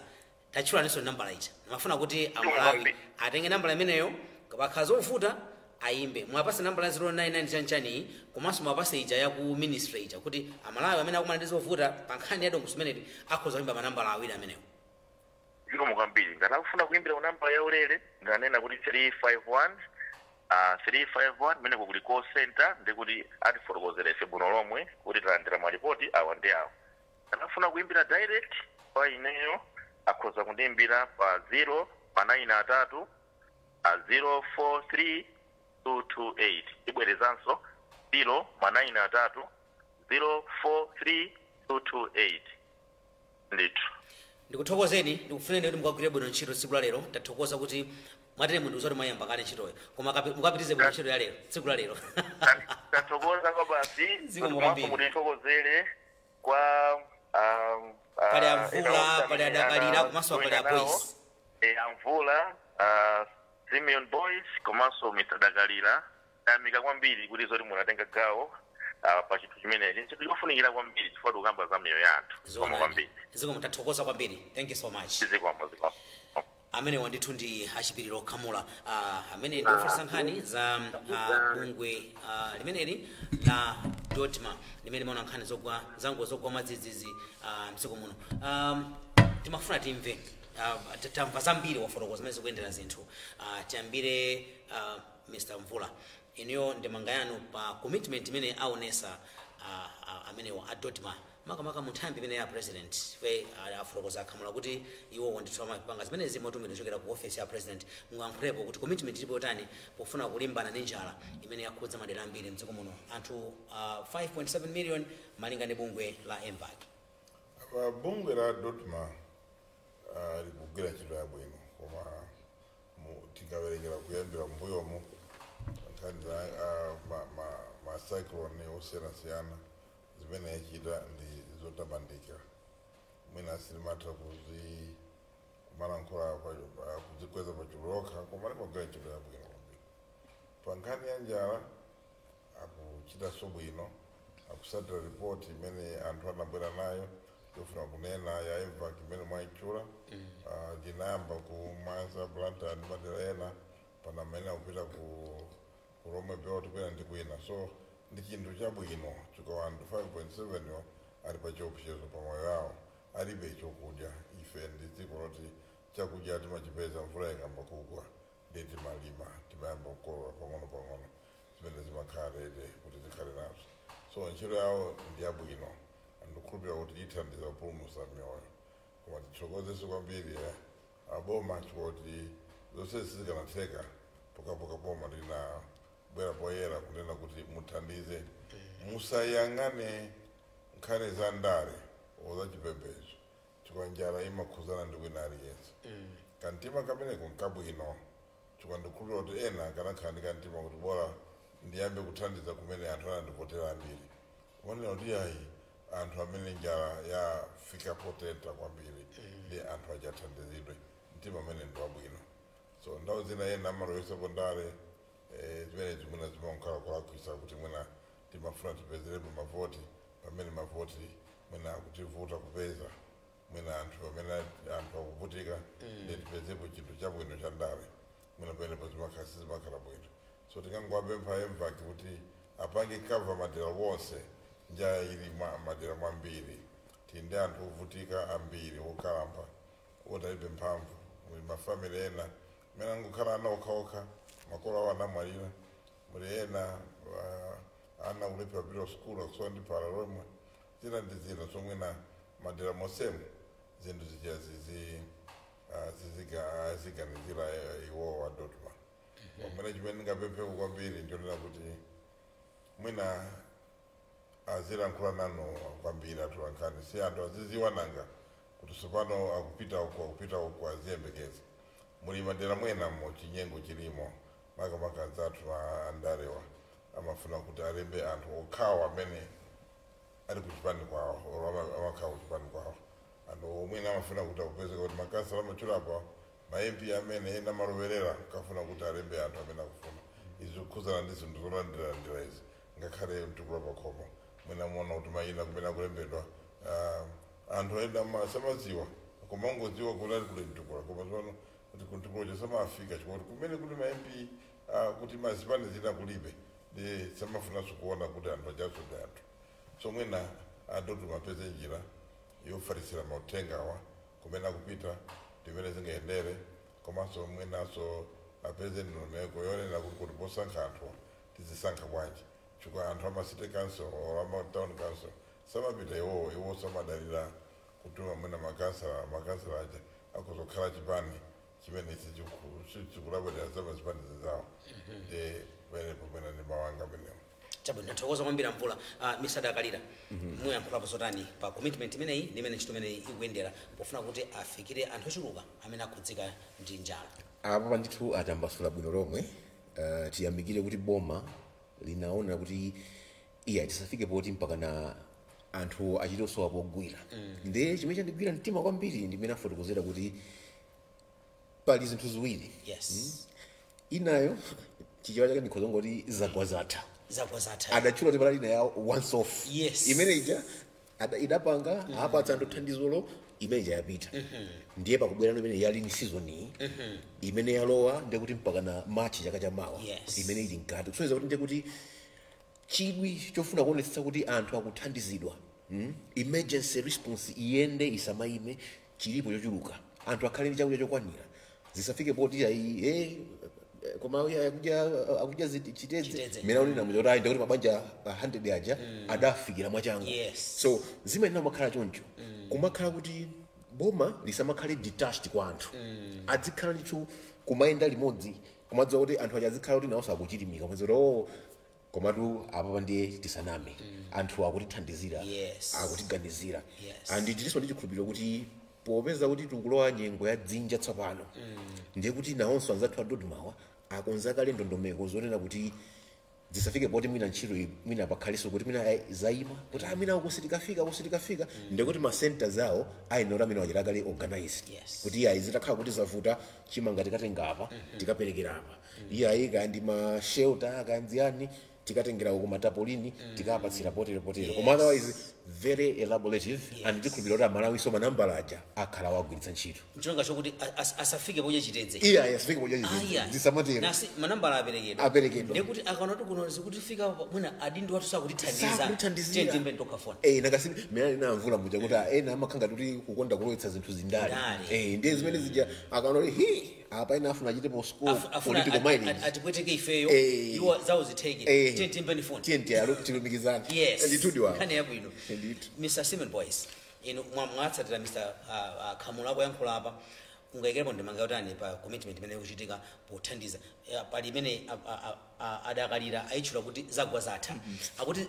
Tatchulaninso nambala ija. Ndimafuna kuti Amalawi atenge nambala imeneyo, pakhala zovuta ayimbe. Mwapase nambala ya 099 chanchani, komanso mwapase ija ya ku ministry ija, kuti Amalawi amene akumana ndi zovuta pa nkhani ya dongosolo imeneyi akhoza kuyimba manambala awiri amenewo. Zikomo kwambiri. Ngati akufuna kuimbira ku nambala ya ulere, ndanena kuti 351, 351 meneko kuli call center, ndikuti atifotokozere ife bwino lomwe kuti talandira malipoti awa ndi awa. Ngati akufuna kuimbira direct pa ineyo, akhoza kundiimbira pa 0 pa 9 atatu 043 228. Ibwerezanso, 0 ma 9 atatu 043 228. Ndithu. Ndikuthokozeni, ndikufuneni kuti mukagwire bwino ntchito tsiku la lero. Tathokoza kuti mwatere mundiuza kuti mwayamba kale ntchitoyo, koma mukapitize bwino ntchito ya lero, tsiku la lero. Tathokoza kwa basi. Zikomo kwambiri. Mutithokozere kwa Pali Amvula, ena onse pali amene Adakalira, komanso pali anajoina nawo. Aboys. Amvula, Simeon Boys komanso Mr. Dakalira, tayamika kwambiri kuti zoti munatenga gawo pa chinthu chimenechi, chinthu chofunikira kwambiri chifukwa tikukamba za miyoyo ya anthu. Zikomo kwambiri. Zikomo, tathokoza kwambiri. Thank you so much. Zikomo, zikomo. Amene wandithu ndi Achipiriro Khamula, amene ndi ofalitsa nkhani za bungwe limeneli la DoDMA limene limaona nkhani zogwa zangozi zogwa mwadzidzidzi mdziko muno. Timafuna timve, tamva zambiri, wafotokoza zimene zikuyendera zinthu. Tiyambire Mr. Mvula, inuyo ndemanga yanu pa commitment imene aonesa amenewa a DoDMA, makamaka mu nthambi imene ya president fe. Afotokoza Akhamula kuti iwowo ndithu amapanga zimenezi motumidwa kuchokera ku office ya president. Muyankhulepo kuti commitment ilipo yotani pofuna kulimbana ndi njala imene yakhudza madera ambiri mdziko muno, anthu 5.7 million malinga ndi bungwe la MVAC. Pa bungwe la DoDMA likugwira ntchito yabwino, koma tikawerengera kuyambira mbuyomu nkhani za ma cyclone osiyanasiyana zimene yachita ndi zotamandika. Mwina silimatha kuzi kumalankhula kuzikweza pachulokha, koma limagwira ntchito yabwino kwambiri. Pa nkhani ya njala akuchitanso bwino, akusatira ripoti imene anthu anabwera nayo yofuna kunena ya MVAC imene mwayitchula. Ndinayamba ku Mwanza, Blantyre ndi madera ena, pana amene akupita ku Lomwe Belt kwina ndi kwina. So ndi chinthu chabwino chifukwa anthu 5.7 yo ali pa chiopsezo pa moyo yawo, alibe chokudya. Ife ndi dziko loti chakudya timachipeza mvula ikamba kugwa, ndi timalima, timayamba kukolola pang'ono pang'ono zimene zimakhala ready kuti zikhale nazo. So ntchito yawo ndi yabwino, ndikukhulupirira kuti ithandiza kupulumutsa miyoyo. Koma tithokozeso kwambiri aboma chifukwa kuti zonse sizikanatheka pokhapokha boma lina. Kubwera poyera kunena kuti muthandize, musayang'ane nkhani za ndale o zachipembedzo, chifukwa njala imakhuzana ndi wina aliyense. Kantima kameneko nkabwino, chifukwa ndikhulupirira kuti ena akanakhala ndi kantima kuti bora ndiyambe kuthandiza kumene anthu anandivotera ambiri, kumanena kuti ayi, anthu amene njala yafika potenta kwambiri ndi anthu achathandizidwe. Mtima amene ndi wabwino. So ndawo zina ena amalowesapo ndale, zimene zimwina zimakhala kulakwisa, kuti mwina timafuna tipezerepo mavoti pamene mavoti mwina akutivuta kupeza, mwina anthu pamene anthu akuvutika, ndi tipezepo chinthu chabwino cha ndale, mwina pamenepo zimakhala sizimakhala bwino. So tingangowapempha MVAC kuti apange cover madera wonse. Njala ili mwa madera mwambiri, tili ndi anthu ovutika ambiri, okalamba, otalibe mphamvu. Muli ma family ena amene angokhala ana okhaokha, makolo awo anamwalira. Muli ena ana kulephera kupita sukulu, akusowa ndi phala lomwe, zina ndi zina. So mwina madera monsemo zinthu zija zizi ziganizira iwowo a DoDMA. Pamene chimene ndingapempheko kwambiri nchonena kuti mwina azilankhula nanu kwambiri atolankhani, si anthu aziziwa nanga kuti tsopano akupita uku, akupita uku, aziyembekeza. Muli madera mwenamo chinyengo chilimo, makamaka anzathu andalewa amafuna kuti alembe anthu okhawo amene ali kuchipani kwawo or amakhala kuchipani kwawo. Anthu omwene amafuna kuti akupezeka kuti makansala amachulapo, ma MP amene ena amalowerera kafuna kuti alembe anthu amene akufuna. Izi kukhuzana ndi zinthu zolandiralandira izi, ngakhale mtukula pakhomo, mwina muona kuti mayina kumene akulembedwa, anthu ena samadziwa, koma angodziwa kuti ali kuli mtukula, koma tsopano kuti kumtukula samafika chifukwa kuti kumene kuli ma MP, kuti mazipani zina kulibe, ndi samafunanso kuona kuti anthu ajaso ndi anthu. So mwina a DoDMA apeze njira yofalisira mauthengawa kumene akupita, ndimene zingayendere, komanso mwinanso apeze ndondomeko yonena kuti posankha anthu tizisankha bwanji, chifukwa anthu ama city council or ama town council samapita iwowo. Iwo samadalira kutuma mwina makansala. Makansala aja akuzokhala chipani chimene sichikulabwerera zama zipani zinzawo. Ndi pamenepo pamene ndi mawanga amenewo. Chabwino, ndathokoza kwambiri Mvula. Mr Dakalira, muyankhulapo zotani pa commitment imeneyi ndi imene ntchito imeneyi ikuyendera pofuna kuti afikire anthu ochuluka amene akhudzika ndi njala? Apo ndithu atambasula bwino lomwe. Tiyamikire kuti boma linaona kuti iya, tisafike poti mpaka na anthu achite osowa pogwira. Ndiye chimene chandigwira mtima kwambiri ndimene afotokozera kuti pali zinthu ziwiri. Inayo chichewa chake ndikhoza ngoti zagwa zatha. Zagwa zatha. Adatchula kuti pali ina ya once off. Imene ija idapanga apatsa anthu thandizolo, imene ija yapita. Ndiye pakubwera imene ya lean season iyi, imene yalowa ndiye kuti mpaka na March chaka chamawa, imene ili mkati, kusonyeza kuti ndiye kuti chidwi chofuna kuonetsetsa kuti anthu akuthandizidwa, Emergency response iyende, isamayime, chilipo chochuluka. Anthu akhale ndi chakudya chokwanira, zisafike poti ayi, koma uya akudya chitedze. Chitedze. Mmene aunena muja kuti ayi, ndikuti mabanja 100 aja adafikira mwachangu. So zimayenera kumakhala choncho, kumakhala kuti boma lisamakhale detached kwa anthu, adzikhala ndithu kumayenda limodzi, kumadziwa kuti anthu aja azikhala kuti nawonso akuchilimika, kumadziwa kuti oh, komatu apapa ndiye tisaname, anthu akutithandizira, akutiganizira. And tilinso ndi chikhulupiriro kuti popeza kuti tikulowa nyengo ya dzinja tsopano, ndiye kuti nawonso anzathu a DoDMAwa akonza kale ndondomeko zonena kuti zisafike poti mwina ntchito iyi, mwina pakhalenso kuti mwina zayima, kuti mwina uku sitikafika, uku sitikafika. Ndiye kuti ma centers awo ayenera kuti amene wachita kale organized, kuti iyayi, zitakhala kuti zavuta, chimanga tikatenga apa, tikaperekera apa, iyayi, kaya ndi ma shelter, kaya nziyani, tikatengera uku matapolini, tikapatsira potere potere. Koma otherwise very elaborative, and ndikhulupirira kuti Amalawiso manambala aja akhala wagwiritsa ntchito. Nchonga chokuti asafike podya chitedze. Iyayi, asafike podya chitedze. Aya. Zisamatero. Nasi manambala aperekedwa. Aperekedwa. Ndekuti akaona kuti kuno zikutifika mwina adindo athu sakutithandiza, Sakutithandizira. tiyeni tokafona. Nakasi mene namvula muja kuti ena amakhanga kuti kukonda kulowetsa zinthu zindale. Ndale. Ndiye zimene zija akaona kuti hi, apa ena afuna achitepo score Afuna political mileage. Atipweteke ifeyo, iwo zawo zitheke. Tiyeni timbeni foni. Tiye tilumikizane. Yes. Ndithudi wawo. Nkhani yabwino. Ndithu. Mr Simon Boyce, inu mwatsatira Mr Khamula akuyankhula apa. Ungaikerepo ndemanga yotani pa commitment imene ikuchitika pothandiza pali imene adakalira ayitchula kuti zagwa zatha, akuti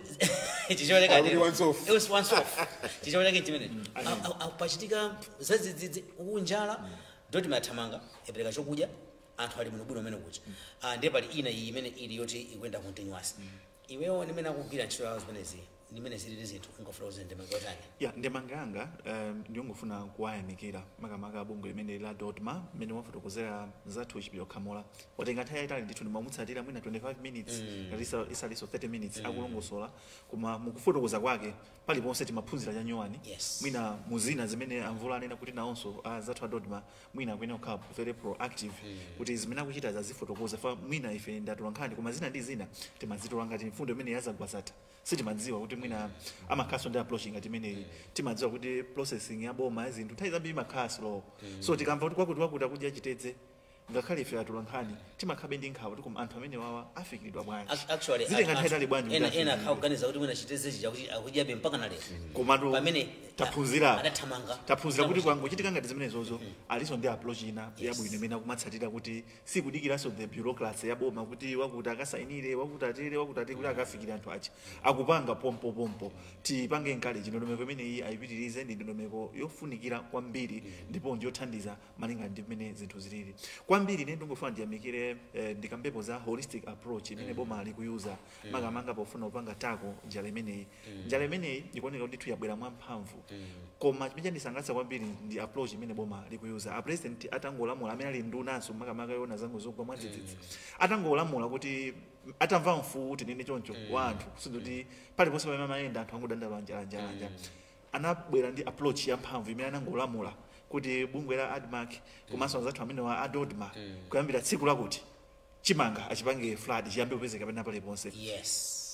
chichiwoneka Akuti once off. It was once off. Chichiwoneka chimene pachitika zadzidzidzi ukunjala, DoDMA yathamanga, yapereka chokudya, anthu ali bwinobwino umene kucha. Ndiye pali ina iyi imene ili yoti ikuyenda continuous. Iweyo ndimene akugwira ntchito yawo zimenezi, ndimene zilili zinthu, ungafuna kuti ndemanga yotani? Ya, ndemanga yanga ndiyongofuna kuwayamikira makamaka bungwe limene la DoDMA, mmene wafotokozera zathu Chipiliro Khamula. Watenga nthawi yayitali ndithu, ndimamutsatira mwina 25 minutes ngati isalinso 30 minutes akulongosola, koma mukufotokoza kwake paliponse timaphunzira chanyuwani. Mwina muzina zimene amvula anena kuti nawonso zathu a DoDMA mwina akuyenera kukhala very proactive kuti zimene akuchita zazifotokoza. Fa mwina ife ndatola nkhani, koma zina ndi zina timazitola ngati mfundo imene yazagwa zatha, sitimadziwa kuti mwina amakhaso ndi approach ngati imeneyi. Timadziwa kuti processing ya boma ya zinthu nthawi zambiri imakhala slow, so tikamva kuti kwakuti wakuti akudya chitedze, ngakhale ife atola nkhani timakhabe ndi nkhawa kuti koma anthu amene wawa afikiridwa bwanji? Actually, zitenga nthawi itali bwanji kuti ena ena afikiridwe? Akhakuganiza kuti mwina chitedzechi chakuti akudyabe mpaka na lero, Komatu pamene taphunzira adathamanga. Taphunzira kuti kwangochitika ngati zimenezozo aliso ndi approach ina yabwino imene akumatsatira, kuti sikudikiranso the bureaucracy ya boma kuti wakuti akasayinire, wakuti atere, wakuti atere kuti akafikire anthu aja. Akupanga pompo pompo. Tipange encourage ndondomeko imeneyi, ayipitirize. Ndi ndondomeko yofunikira kwambiri ndipo ndiyothandiza malinga ndi mmene zinthu zilili kwambiri. Ine ndingofuna ndiyamikire, ndikambepo za holistic approach imene boma likuyuza makamaka pofuna kupanga tackle njala imeneyi. Njala imeneyi ikuoneka kuti ndithu yabwera mwamphamvu, koma chimene chandisangalatsa kwambiri ndi approach imene boma likuyuza. A president atangolamula, amene ali ndunanso makamaka yona zangu zogwa mwadzidzidzi, atangolamula kuti atamva mfuwu, tinene choncho, wa anthu kuti paliponse pamene amayenda anthu angodandaula njala, njala, njala, anabwera ndi approach yamphamvu imene anangolamula kuti bungwe la ADMARC komanso anzathu amene wa a DoDMA, kuyambira tsiku lakuti chimanga achipange flood, chiyambe kupezeka pena paliponse.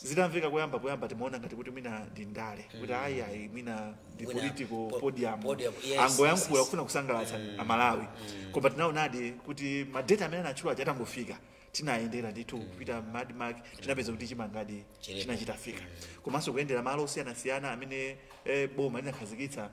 Zitamveka kuyamba poyamba timaona ngati kuti mwina ndi ndale, kuti ayi ayi, mwina ndi political podium, podium, yes, angoyankhula kufuna kusangalatsa Amalawi. Koma tinaonadi kuti ma date amene anatchula aja atangofika, tinayendera ndithu kupita m'ADMARC, tinapeza kuti chimangadi Chilipo. chinachitafika, komanso kuyendera malo osiyanasiyana amene boma linakhazikitsa,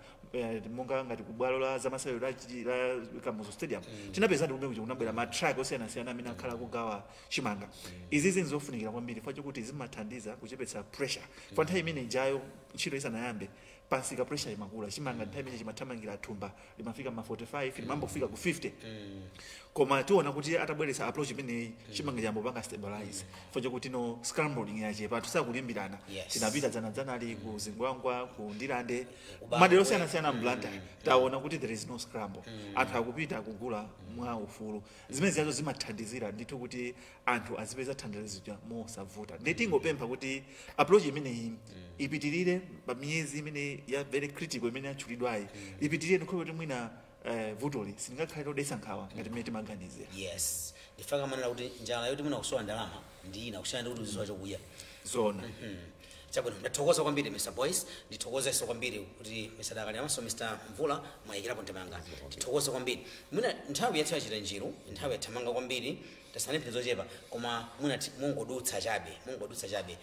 monga ngati kubwalo la zamasewero la Kamuzu Stadium, tinapeza ndi kumene kunabwera ma truck osiyanasiyana amene akhala kugawa chimanga. Izi zinthu zofunikira kwambiri chifukwa chokuti zimathandiza kuchepetsa pressure fa nthawi imene ijayo ntchito isanayambe pansika pressure imakula. Chimanga nthawi imene chimathamangira thumba limafika ma 45, limambofika ku 50, koma tiona kuti atabweretsa approach imeneyi chimanga chambopanga stabilize chifukwa chokuti no scrambling yachepa, anthu sakulimbirana. Tinapita dzanadzanali ku Zingwangwa, ku Ndilande, Kubangwe. Madera osiyanasiyana m'Blantyre, taona kuti there is no scramble, anthu akupita kugula mwa ufulu. Zimene ziyazo zimathandizira ndithu kuti anthu azipeza thandizo mosavuta. Ndi tingopempha kuti approach imeneyi ipitirire pa miyezi imene ya very critical imene yatchulidwayi, ipitirire ndikhulupirira kuti mwina vutoli silingakhale lodetsa nkhawa ngati mmene timaganizira. Yes, ndifaka manena kuti njala yoti mwina kusowa ndalama ndi ina kusiyana ndi kuti uzisowa chokudya. Zona. Chabwino, ndathokoza kwambiri Mr Boyce, ndithokozenso kwambiri kuti Mr Dakali amanso Mr Mvula mwayikirapo ndemanga, ndithokoze kwambiri. Mwina nthawi yathu yachita njiru, nthawi yathamanga kwambiri, tasane mphindi zochepa, koma mwina mungodutsa chabe, mungodutsa chabe.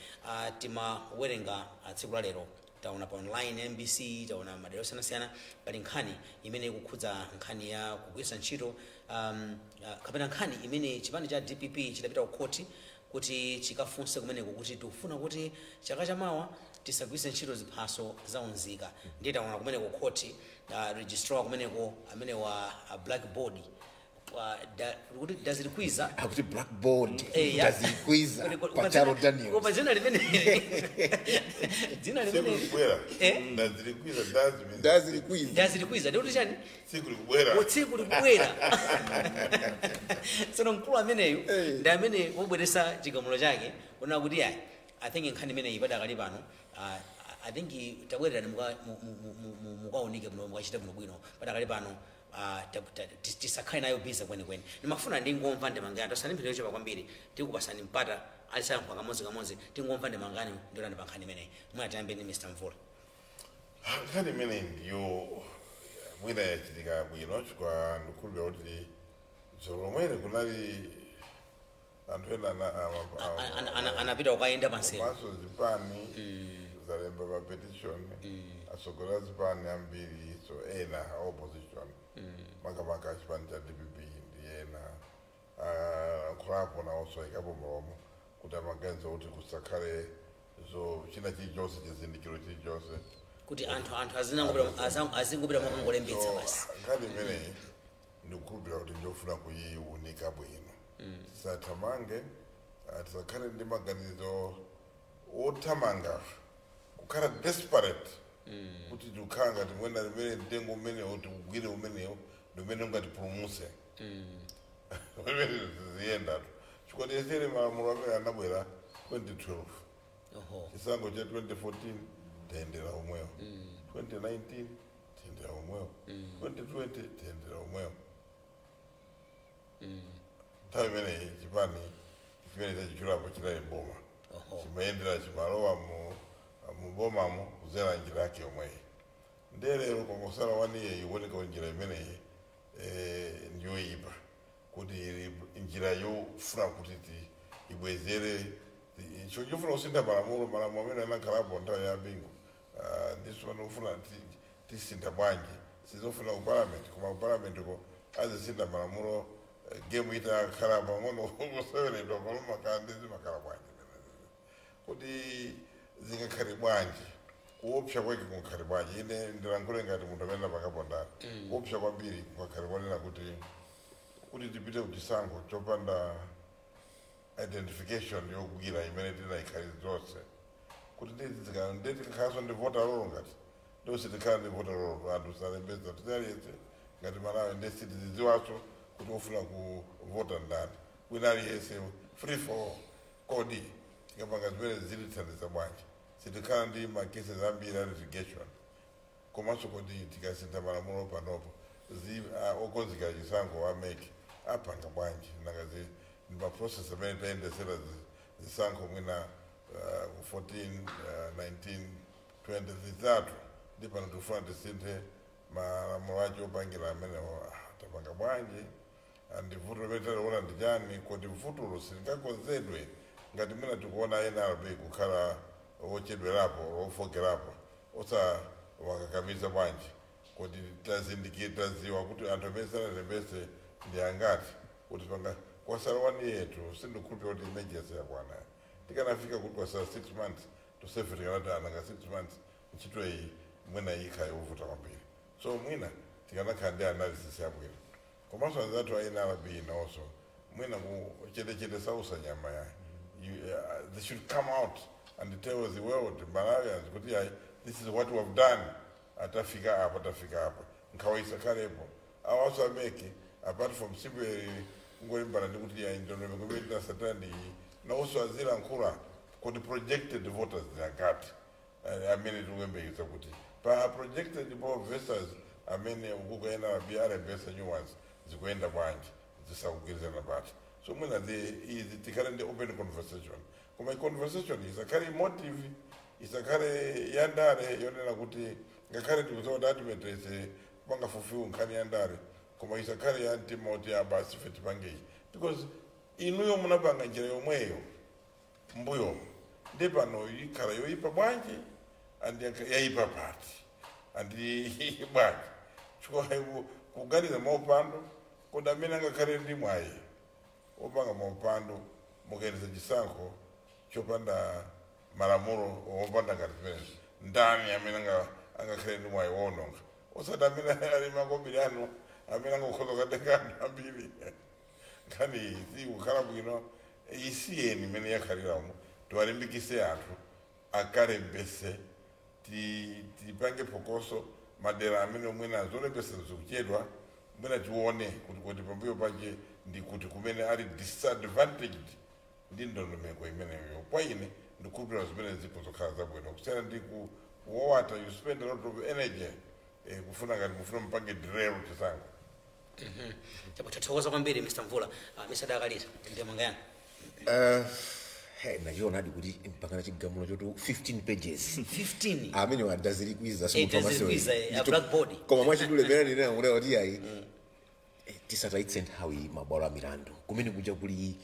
Timawerenga tsiku la lero, taona pa online MBC, taona madera osiyanasiyana, pali nkhani imene ikukhudza nkhani ya kugwiritsa ntchito kapena nkhani imene chipani cha DPP chidapita ku khoti kuti chikafunse kumeneko kuti tikufuna kuti chaka chamawa tisagwiritse ntchito ziphaso za unzika. Ndiye taona kumeneko khoti, registrar kumeneko amene wa blackboard kuti dazikwiza. Akuti blackboard Eh, ya. dazikwiza Pacharo Daniels. Koma dzina limene, dzina Tsiku limene likubwera. Eh? Ndazikwiza dazi means Dazikwiza. Dazikwiza ndikuti chani? Tsiku likubwera. Tsiku likubwera. Tsono mkulu ameneyu ndi amene wobweresa chigamulo chake kunena kuti ayi, I think nkhani imeneyi padakali pano, I think tabwererani mukaunike bwino, mukachite bwinobwino. Padakali pano tisakhale nayo busy kwenikweni. Ndimafuna ndingomva ndemanga yanu, tasani mphindi yochepa kwambiri, tikupasani mpata alisayankhula kamodzi kamodzi. Tingomva ndemangani ndiotani pa nkhani imeneyi. Mwina tiyambe ndi Mr Mvula. Nkhani imeneyi ndiyo mwina yachitika bwino chifukwa ndikhulupirira kuti dzulo lomwene kunali anthu ena Anapita kukayenda pansewu. Komanso zipani zalemba pa petition. Atsogoleri azipani ambiri, so ena a opposition, makamaka achipani cha DPP ndi ena, ankhulapo nawonso ayikapo mulomo kuti amaganiza kuti kusakhale zo china chilichonse, chizindikiro chilichonse, kuti anthu azingopita mwakangolembetsa basi. Nkhani imeneyi ndikukhulupirira kuti ndiyofuna kuyiwunika bwino. Tisathamange, tisakhale ndi maganizo othamanga, kukhala desperate kuti tikukhala ngati mwena limene mtengo umenewo tikugwire, umenewo ndi umene ungatipulumuse. Pamene ziyendatu, chikotesere malamulo amene anabwera 2012, chisankho cha 2014 tayendera omwewo, 2019 tayendera omwewo, 2020 tayendera omwewo. Nthawi imeneyi chipani chimene chachichulapo chinali boma, chimayendera, chimalowa mu mubomamo kuzera njira yake yomweyi. Ndelero kwangosala 1 year, ikuoneka kuti njira imeneyi ndiyoyipa, kuti ili njira yofuna kuti ibwezere icho chofuna kusintha malamulo, malamulo amene anakhalapo nthawi ya Bingu. Ndiso panofuna tisintha bwanji? Sizofuna ku parliament, koma ku parliament ko azisintha malamulo game itakhala pang'ono kuseweredwa, palomakhala ndi zimakhala bwanji, kuti zingakhale bwanji, kuopsa kwake kungakhale bwanji? Ine ndilankhule ngati munthu amene apakapo ndani. Kuopsa kwambiri kungakhale kwanena kuti tipite kuchisankho chopanda identification yogwira imene tinayikhali zonse, kuti nditikakhalanso ndi voter roll, ngati ndonse tikhala ndi voter roll, anthu salembeza tisaliyese ngati Malawi, ndesi tizidziwaso kuti ufuna kuvota ndani, wina aliyense, free for all. Kodi tikapanga zimene zilithandiza bwanji? Sitikhala ndi ma cases ambiri a litigation? Komanso kodi tikasintha malamulo panopo, okonzekera chisankho a MEC apanga bwanji? Nanga ndi ma process amene tayendesera zisankho mwina 14, 19, 20, zitatu, ndi pano tikufuna tisinthe malamulo acho opangira amenewo, tapanga bwanji? Andi vuto limene taliona ndi chani? Kodi vutolo silingakonzedwe ngati mwina tikuona NRB kukhala wochedwerapo, wofokerapo, osa wakakamiza bwanji? Kuti tazindikire, taziwa kuti anthu amene sanalembese ndi angati, kuti panga kwasala 1 year tu, sindikhulupira kuti emergency yakwana. Tikanafika kuti kwasala 6 months, tosefe tikanati ananga 6 months ntchito iyi mwina ikhala yovuta kwambiri. So mwina tikanakhala ndi analysis yabwino. Komanso anzathu a NRB nawonso mwina kuchetechete sausa nyama ya they should come out and tell the world, Malawians, kuti ayi, this is what we have done, atafika apa, atafika apa, nkhawa isakhalepo. Awaso a MEC, apart from simple kungolimbana ndi kuti ayi, ndondomeko imene tinasatira ndi iyi, nawonso azilankhula kuti projected voters ndi angati amene tikuyembekeza kuti pa projected versus amene ukuku NRB alembesa new ones, zikuyenda bwanji, zisakugwirizana pati? So mwina izi tikhale ndi open conversation, koma i-conversation isakhale emotive, isakhale yandale yonena kuti ngakhale tikudziwa kuti ultimately kupanga fulfill nkhani yandale, koma isakhale ya mtima kuti abasi ife tipange ichi, because inuyo munapanga njira yomweyo mbuyomo, ndi pano ikhala yoyipa bwanji? Andi yayipa pati? Andi bwanji? Chifukwa kuganiza maupando, kodi amene angakhale ndi mwayi opanga maupando mukayendesa chisankho chopanda malamulo, opanda ngati zimenezo, ndani amene angakhale ndi mwayi wononga, osati amene ali makobiri anu amene angakhoza kukatenga anthu ambiri? Nkhani sikukhala bwino. Isiyeni imene yakhaliramo, tiwalimbikise anthu akalembese, tipange phokoso madera amene mwina zolembesa zikuchedwa, mwina tione kuti pambuyo pache ndi kuti kumene ali disadvantaged ndi ndondomeko imeneyo. Kwa ine ndikukhulupirira zimene zikuzokhala zabwino kusiyana ndi kuwowata. You spend a lot of energy kufuna ngati mufuna mpange derail chisankho. Chapo, tathokoza kwambiri Mr Mvula. Mr Dakalita, ndemanga yanu? Hey, nachionadi kuti mpakana chigamulo choti 15 pages. 15. Amene wadazirikwiza. Dazirikwiza, a blackboard. Koma mwachidule pena ndinena kunena kuti ayi, tisatayitse nthawi mabwalo a milandu kumene kuja kuli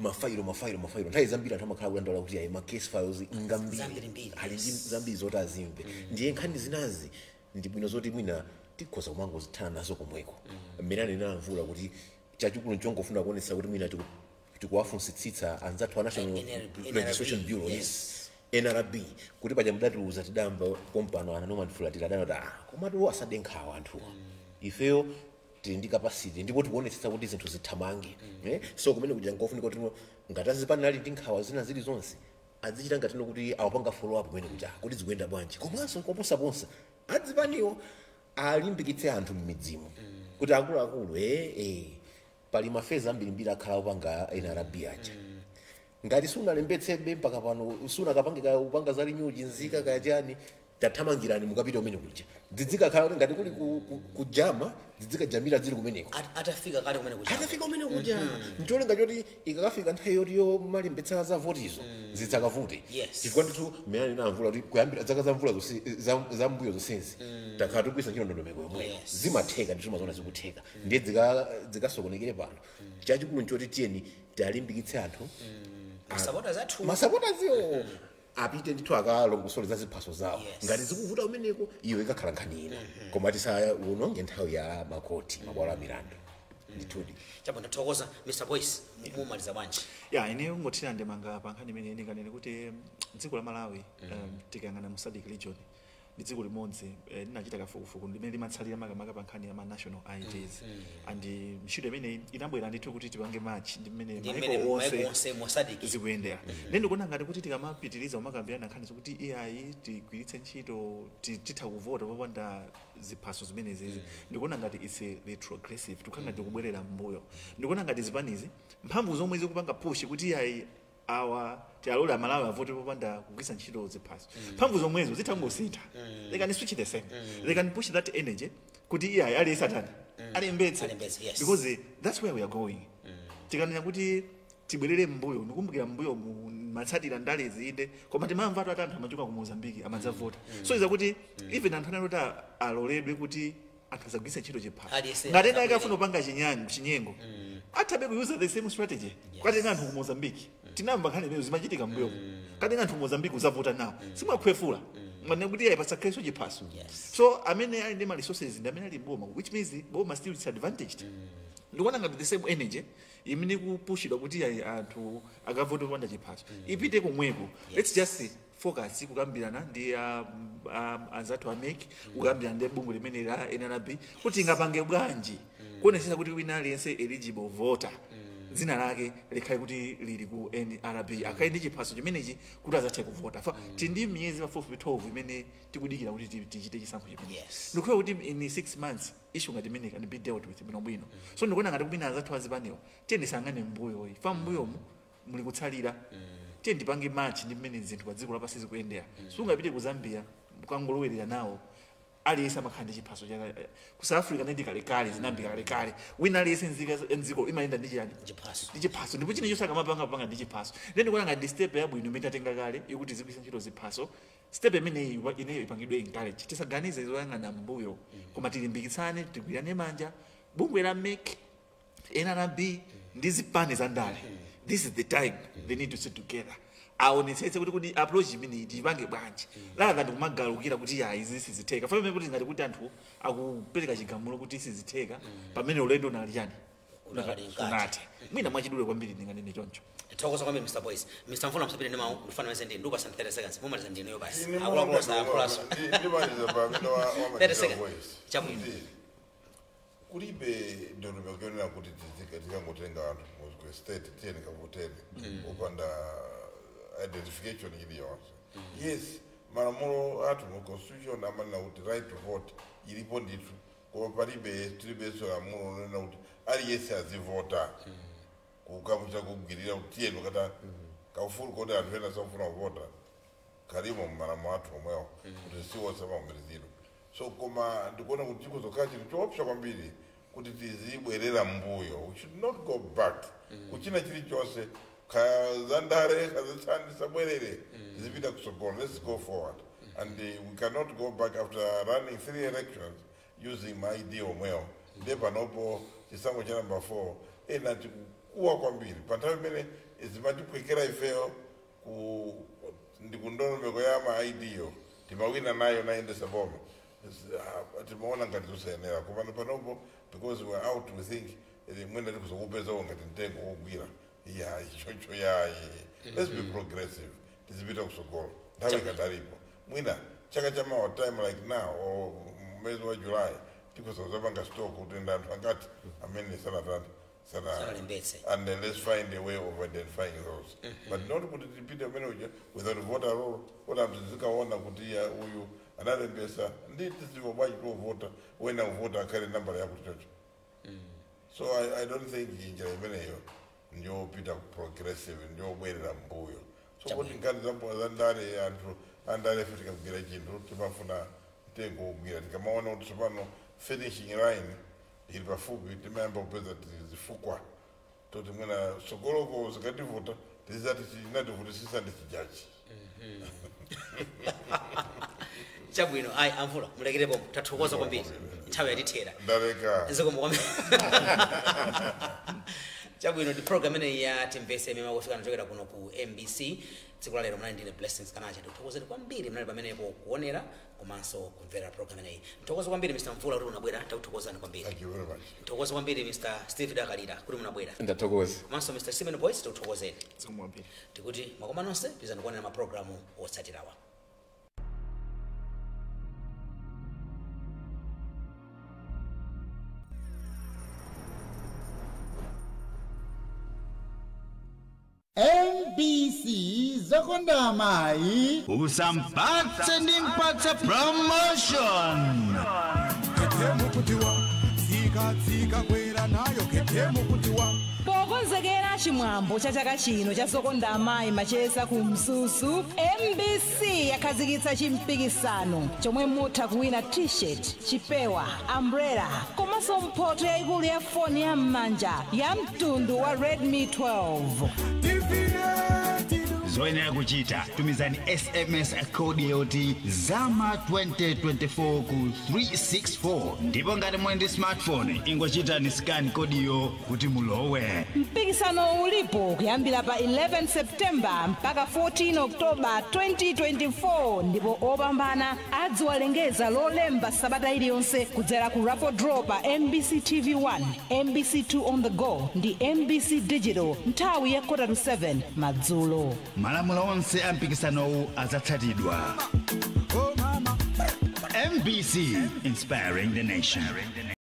Mafailo, mafailo, mafailo, nthawi zambiri anthu amakhala kudandaula kuti ayi, ma case files ngambiri, Zambirimbiri, ali ndi yes. zambiri zoti azimve. Ndiye nkhani zinazi ndi bwino zoti mwina tikhoza kumangozithana nazo komweko. Mmene anenera Mvula kuti chachikulu nchongofuna kuonetsa kuti mwina tikuwafunsitsitsa anzathu a National NRB, Registration Bureau, yes. yes, NRB, kuti paja mudatiuza tidamba pompano, ana Norman Fulatira adanati, ah, komatu asade nkhawa anthuwa, ifeyo tili ndi capacity ndipo tikuonetsetsa kuti zinthu zithamange. So kumene kuja nkofunika kuti ngati azipani ali ndi nkhawa zina zilizonse, azichita ngatino kuti awapanga follow up kumene kuja kuti zikuyenda bwanji. Komanso koposaposa, adzipaniwo alimbikitse anthu m'midzimo kuti akuluakulu, pali mafeza ambirimbiri akhala opanga NRB aja. Ngati sunalembetsebe mpaka pano, sunakapange kaya upanga za renew nzika kaya chani, tathamangirani mukapita umene kuja. Dzidzikakhala kuti ngati kuli kujama, dzidzikajamira zili kumeneko. Atafika kale kumene kuja. Atafika umene kuja, ncholinga choti ikakafika nthawi yoti yomalembetsa za votizo zidzakavute. Chifukwa ndithu mmene anena Mvula kuti kuyambira zaka za mvula za mbuyo zonsezi takhala tikugwiritsa ntchito ndondomeko yomweyo. Zimatheka ndithu, mazona zikutheka. Ndiye zikasokonekere pano. Chachikulu nchoti tiyeni talimbikitse anthu, masapota zathu, masapotaziwo apite ndithu akalongosole za ziphaso zawo. Ngati zikuvuta umeneko, iyo ikakhala nkhani ina, koma tisawononge nthawi ya makoti, mabwalo a milandu ndithudi. Chabwino, ndathokoza. Mr Boyce, mumaliza bwanji? Ya, ine ungothira ndemanga pa nkhani imene ndinganene kuti dziko la Malawi, tikayang'ana mu SADC region, ndi dziko limodzi linachita kafukufuku limene limatsalira makamaka pa nkhani ya ma national IDs, and ntchito imeneyi inabwera ndithu kuti tipange match ndi mmene ndi maiko mmene maiko onse onse mu SADC zikuyendera. Ndiye ndikuona ngati kuti tikamapitiriza kumakambirana nkhani zokuti iyayi, tigwiritse ntchito, titha kuvota popanda ziphaso zimenezi, ndikuona ngati it's a retrogressive, tikukhala ngati tikubwerera m'mbuyo. Ndikuona ngati zipanizi mphamvu zomwe zikupanga push kuti iyayi, awa tialole Amalawi avote popanda kugwiritsa ntchito ziphaso, mphamvu zomwezo zitha kungosintha. They can switch the same, they can push that energy kuti iyayi, aliyense atani, alembetse. Alembetse, yes. Because that's where we are going. Tikanena kuti tibwerere mbuyo, ndikumbukira mbuyo mu matsatira ndale zinde, koma timamva atu ati anthu amachoka ku Mozambique amadzavota. So iza kuti even anthu anali kuti aloledwe kuti anthu asagwiritse ntchito chiphaso, Aliyense ngati ena azabwere. akafuna kupanga chinyengo, athabe kuyuza the same strategy, kukatenga anthu ku Mozambique. Tinamva nkhani imene zimachitika mbuyo, katenga anthu ku Mozambique uzavota nawo, simwakhwefula mwana kuti ayi, pasakhalenso chiphaso. So amene ali ndi ma resources ndi amene ali boma, which means boma still disadvantaged. Ndikuona ngati the same energy imene kupushidwa kuti ayi, anthu akavote popanda chiphaso, ipite komweko. Let's just focus kukambirana ndi anzathu a MEC, kukambirana ndi bungwe limene la NRB kuti ingapange bwanji kuonetsetsa kuti wina aliyense eligible voter dzina lake likhale kuti lili ku NRB, akhale ndi chiphaso chimenechi kuti azathe kuvota. Fa tili ndi miyezi pafupifupi 12 imene tikudikira kuti tichite chisankho chimenechi. Ndikukhulupirira kuti in 6 months issue ngati imene can be dealt with bwinobwino. So ndikuona ngati kumene anzathu azipaniwa, tiye ndisangane mbuyoyi, fa mbuyomu muli kutsalira. Tiye ndipange match ndi mmene zinthu pa dziko lapansi zikuyendera. Sungapite ku Zambia mukangolowerera nawo, aliyense amakhala ndi chiphaso chake. Ku South Africa ndi kalekale, zinambika kalekale, wina aliyense nzika mdziko imayenda ndi chiyani? Chiphaso. Ndi chiphaso. Ndipo china akamapanga panga ndi chiphaso. Then ndikuona ngati step yabwino imene tatenga kale ikuti zigwiritsa ntchito ziphaso, step imeneyi ineyo ipangidwe encourage. Tisaganize zoyang'ana mbuyo, koma tilimbikitsane, tigwirane manja, bungwe la MEC, NRB ndi zipani za ndale. This is the time they need to sit together, aonetsetse kuti approach imeneyi tipange bwanji, rather than kumagalukira kuti ya, izi sizitheka. Pamene kuti ngati kuti anthu akupereka chigamulo kuti sizitheka, pamene ulendo unali chani? Unakali mkati. Unathe. Mwina mwachidule kwambiri ndinganene choncho. Thokoza kwambiri, Mr Boyce. Mr Mvula, msapite ndi mawu, ndifana mese ndi ndupasa 30 seconds, mumaliza ndinuyo basi. Ine Akuluakulu sayankhulaso. Ndimaliza pamene 30 seconds. voice. Chabwino. Kuti kulibe ndondomeko yonena kuti tikangotenga anthu ku state, tiyeni kavotere upanda identification iliyonse. Yes, malamulo athu mu constitution amanena kuti right to vote ilipo ndithu, koma palibe, tilibenso lamulo lonena kuti aliyense azivota kukamucha kugwirira kuti tiyeni kata kaufulu koti anthu ena samfuna kuvota kalimo mmalamulo athu omwewo kuti siwonse amavomerezedwa. So koma ndikuona kuti chikhoza kukhala chinthu choopsa kwambiri kuti tizibwerera mbuyo. We should not go back kuchina chilichonse, kazandare kazachani, tisabwerere, tizipita kusogolo. Let's go forward, and we cannot go back after running three elections using ma ID omwewo. Ndiye panopo chisankho cha number 4, ena tikukuwa kwambiri pa nthawi imene Zimatiphwekera ifeyo ku ndikundondomeko ya ma ID yo timawina nayo nayendesa boma. Timaona ngati zosayenera koma panopo because we're out, we think mwina tikuzokupeza ngati mtengo wogwira iya ichocho yayi. Let's be progressive, tizipita kusogolo nthawi ikatalipo. Mwina chaka chamawa time like now or mwezi wa July tikuzozapanga stock kuti ndi anthu angati amene sanatani Sanalembetse. And then let's find a way of identifying those, but not kuti tipite umene uja without voter roll kuti anthu tizikaona kuti ya uyu analembesa ndi tizivo bwanji tiovota wena uvota akhale nambala yakuti chocho. So I don't think njira imeneyo ndiyopita progressive, ndiyobwerera mbuyo. So kuti nkhani za ndale, anthu andale ife tikagwira chinthu timafuna mtengo wogwira. Tikamaona kuti tsopano finishing line ili pafupi, timayamba kupeza zifukwa toti mwina sogoloko zikativuta tizati chinativutisisa ndi chijaji. Chabwino, ayi amvula mulekere pomwe, tathokoza kwambiri, nthawi yatithera. Ndaleka. Zikomo kwambiri. Chabwino, ndi program imeneyi ya Timvese imene makufika kuchokera kuno ku MBC. Tsiku la lero munali ndine Blessings Kanacha. Ndikuthokozeni kwambiri munali pamenepo kuonera komanso kumvera program imeneyi. Ndithokoze kwambiri Mr Mvula kuti munabwera, takuthokozani kwambiri. Thank you very much. Ndithokoze kwambiri Mr Steve Dakalira kuti munabwera. Ndathokoza. Komanso Mr Simon Boyce, tikuthokozeni. Zikomo kwambiri. Tikuti mwakoma nonse, pizani kuonera mapulogalamu otsatirawa. MBC Zokonda Amayi. Usampatse ndi mpatse promotion. Kutiwa tsika tsika kwera nayo ketemu kutiwa. Pokonzekera chimwambo cha chaka chino cha Zokonda Amayi machesa ku Mzuzu, MBC yakhazikitsa chimpikisano chomwe mutha kuwina t-shirt, chipewa, umbrella komanso mphoto yayikulu ya foni ya m'manja ya mtundu wa Redmi 12. Zoyenera kuchita, tumizani SMS code yoti ZAMA 2024 ku 364, ndipo ngati muli ndi smartphone ingochitani scan kodiyo kuti mulowe. Mpikisano ulipo kuyambira pa 11 September mpaka 14 October 2024, ndipo opambana adziwalengeza lolemba sabata iliyonse kudzera ku raffle draw pa MBC TV 1, MBC 2 on the go ndi MBC Digital nthawi ya 6:45 madzulo. Malamulo onse a mpikisanowu adzatsatidwa. MBC, inspiring the nation.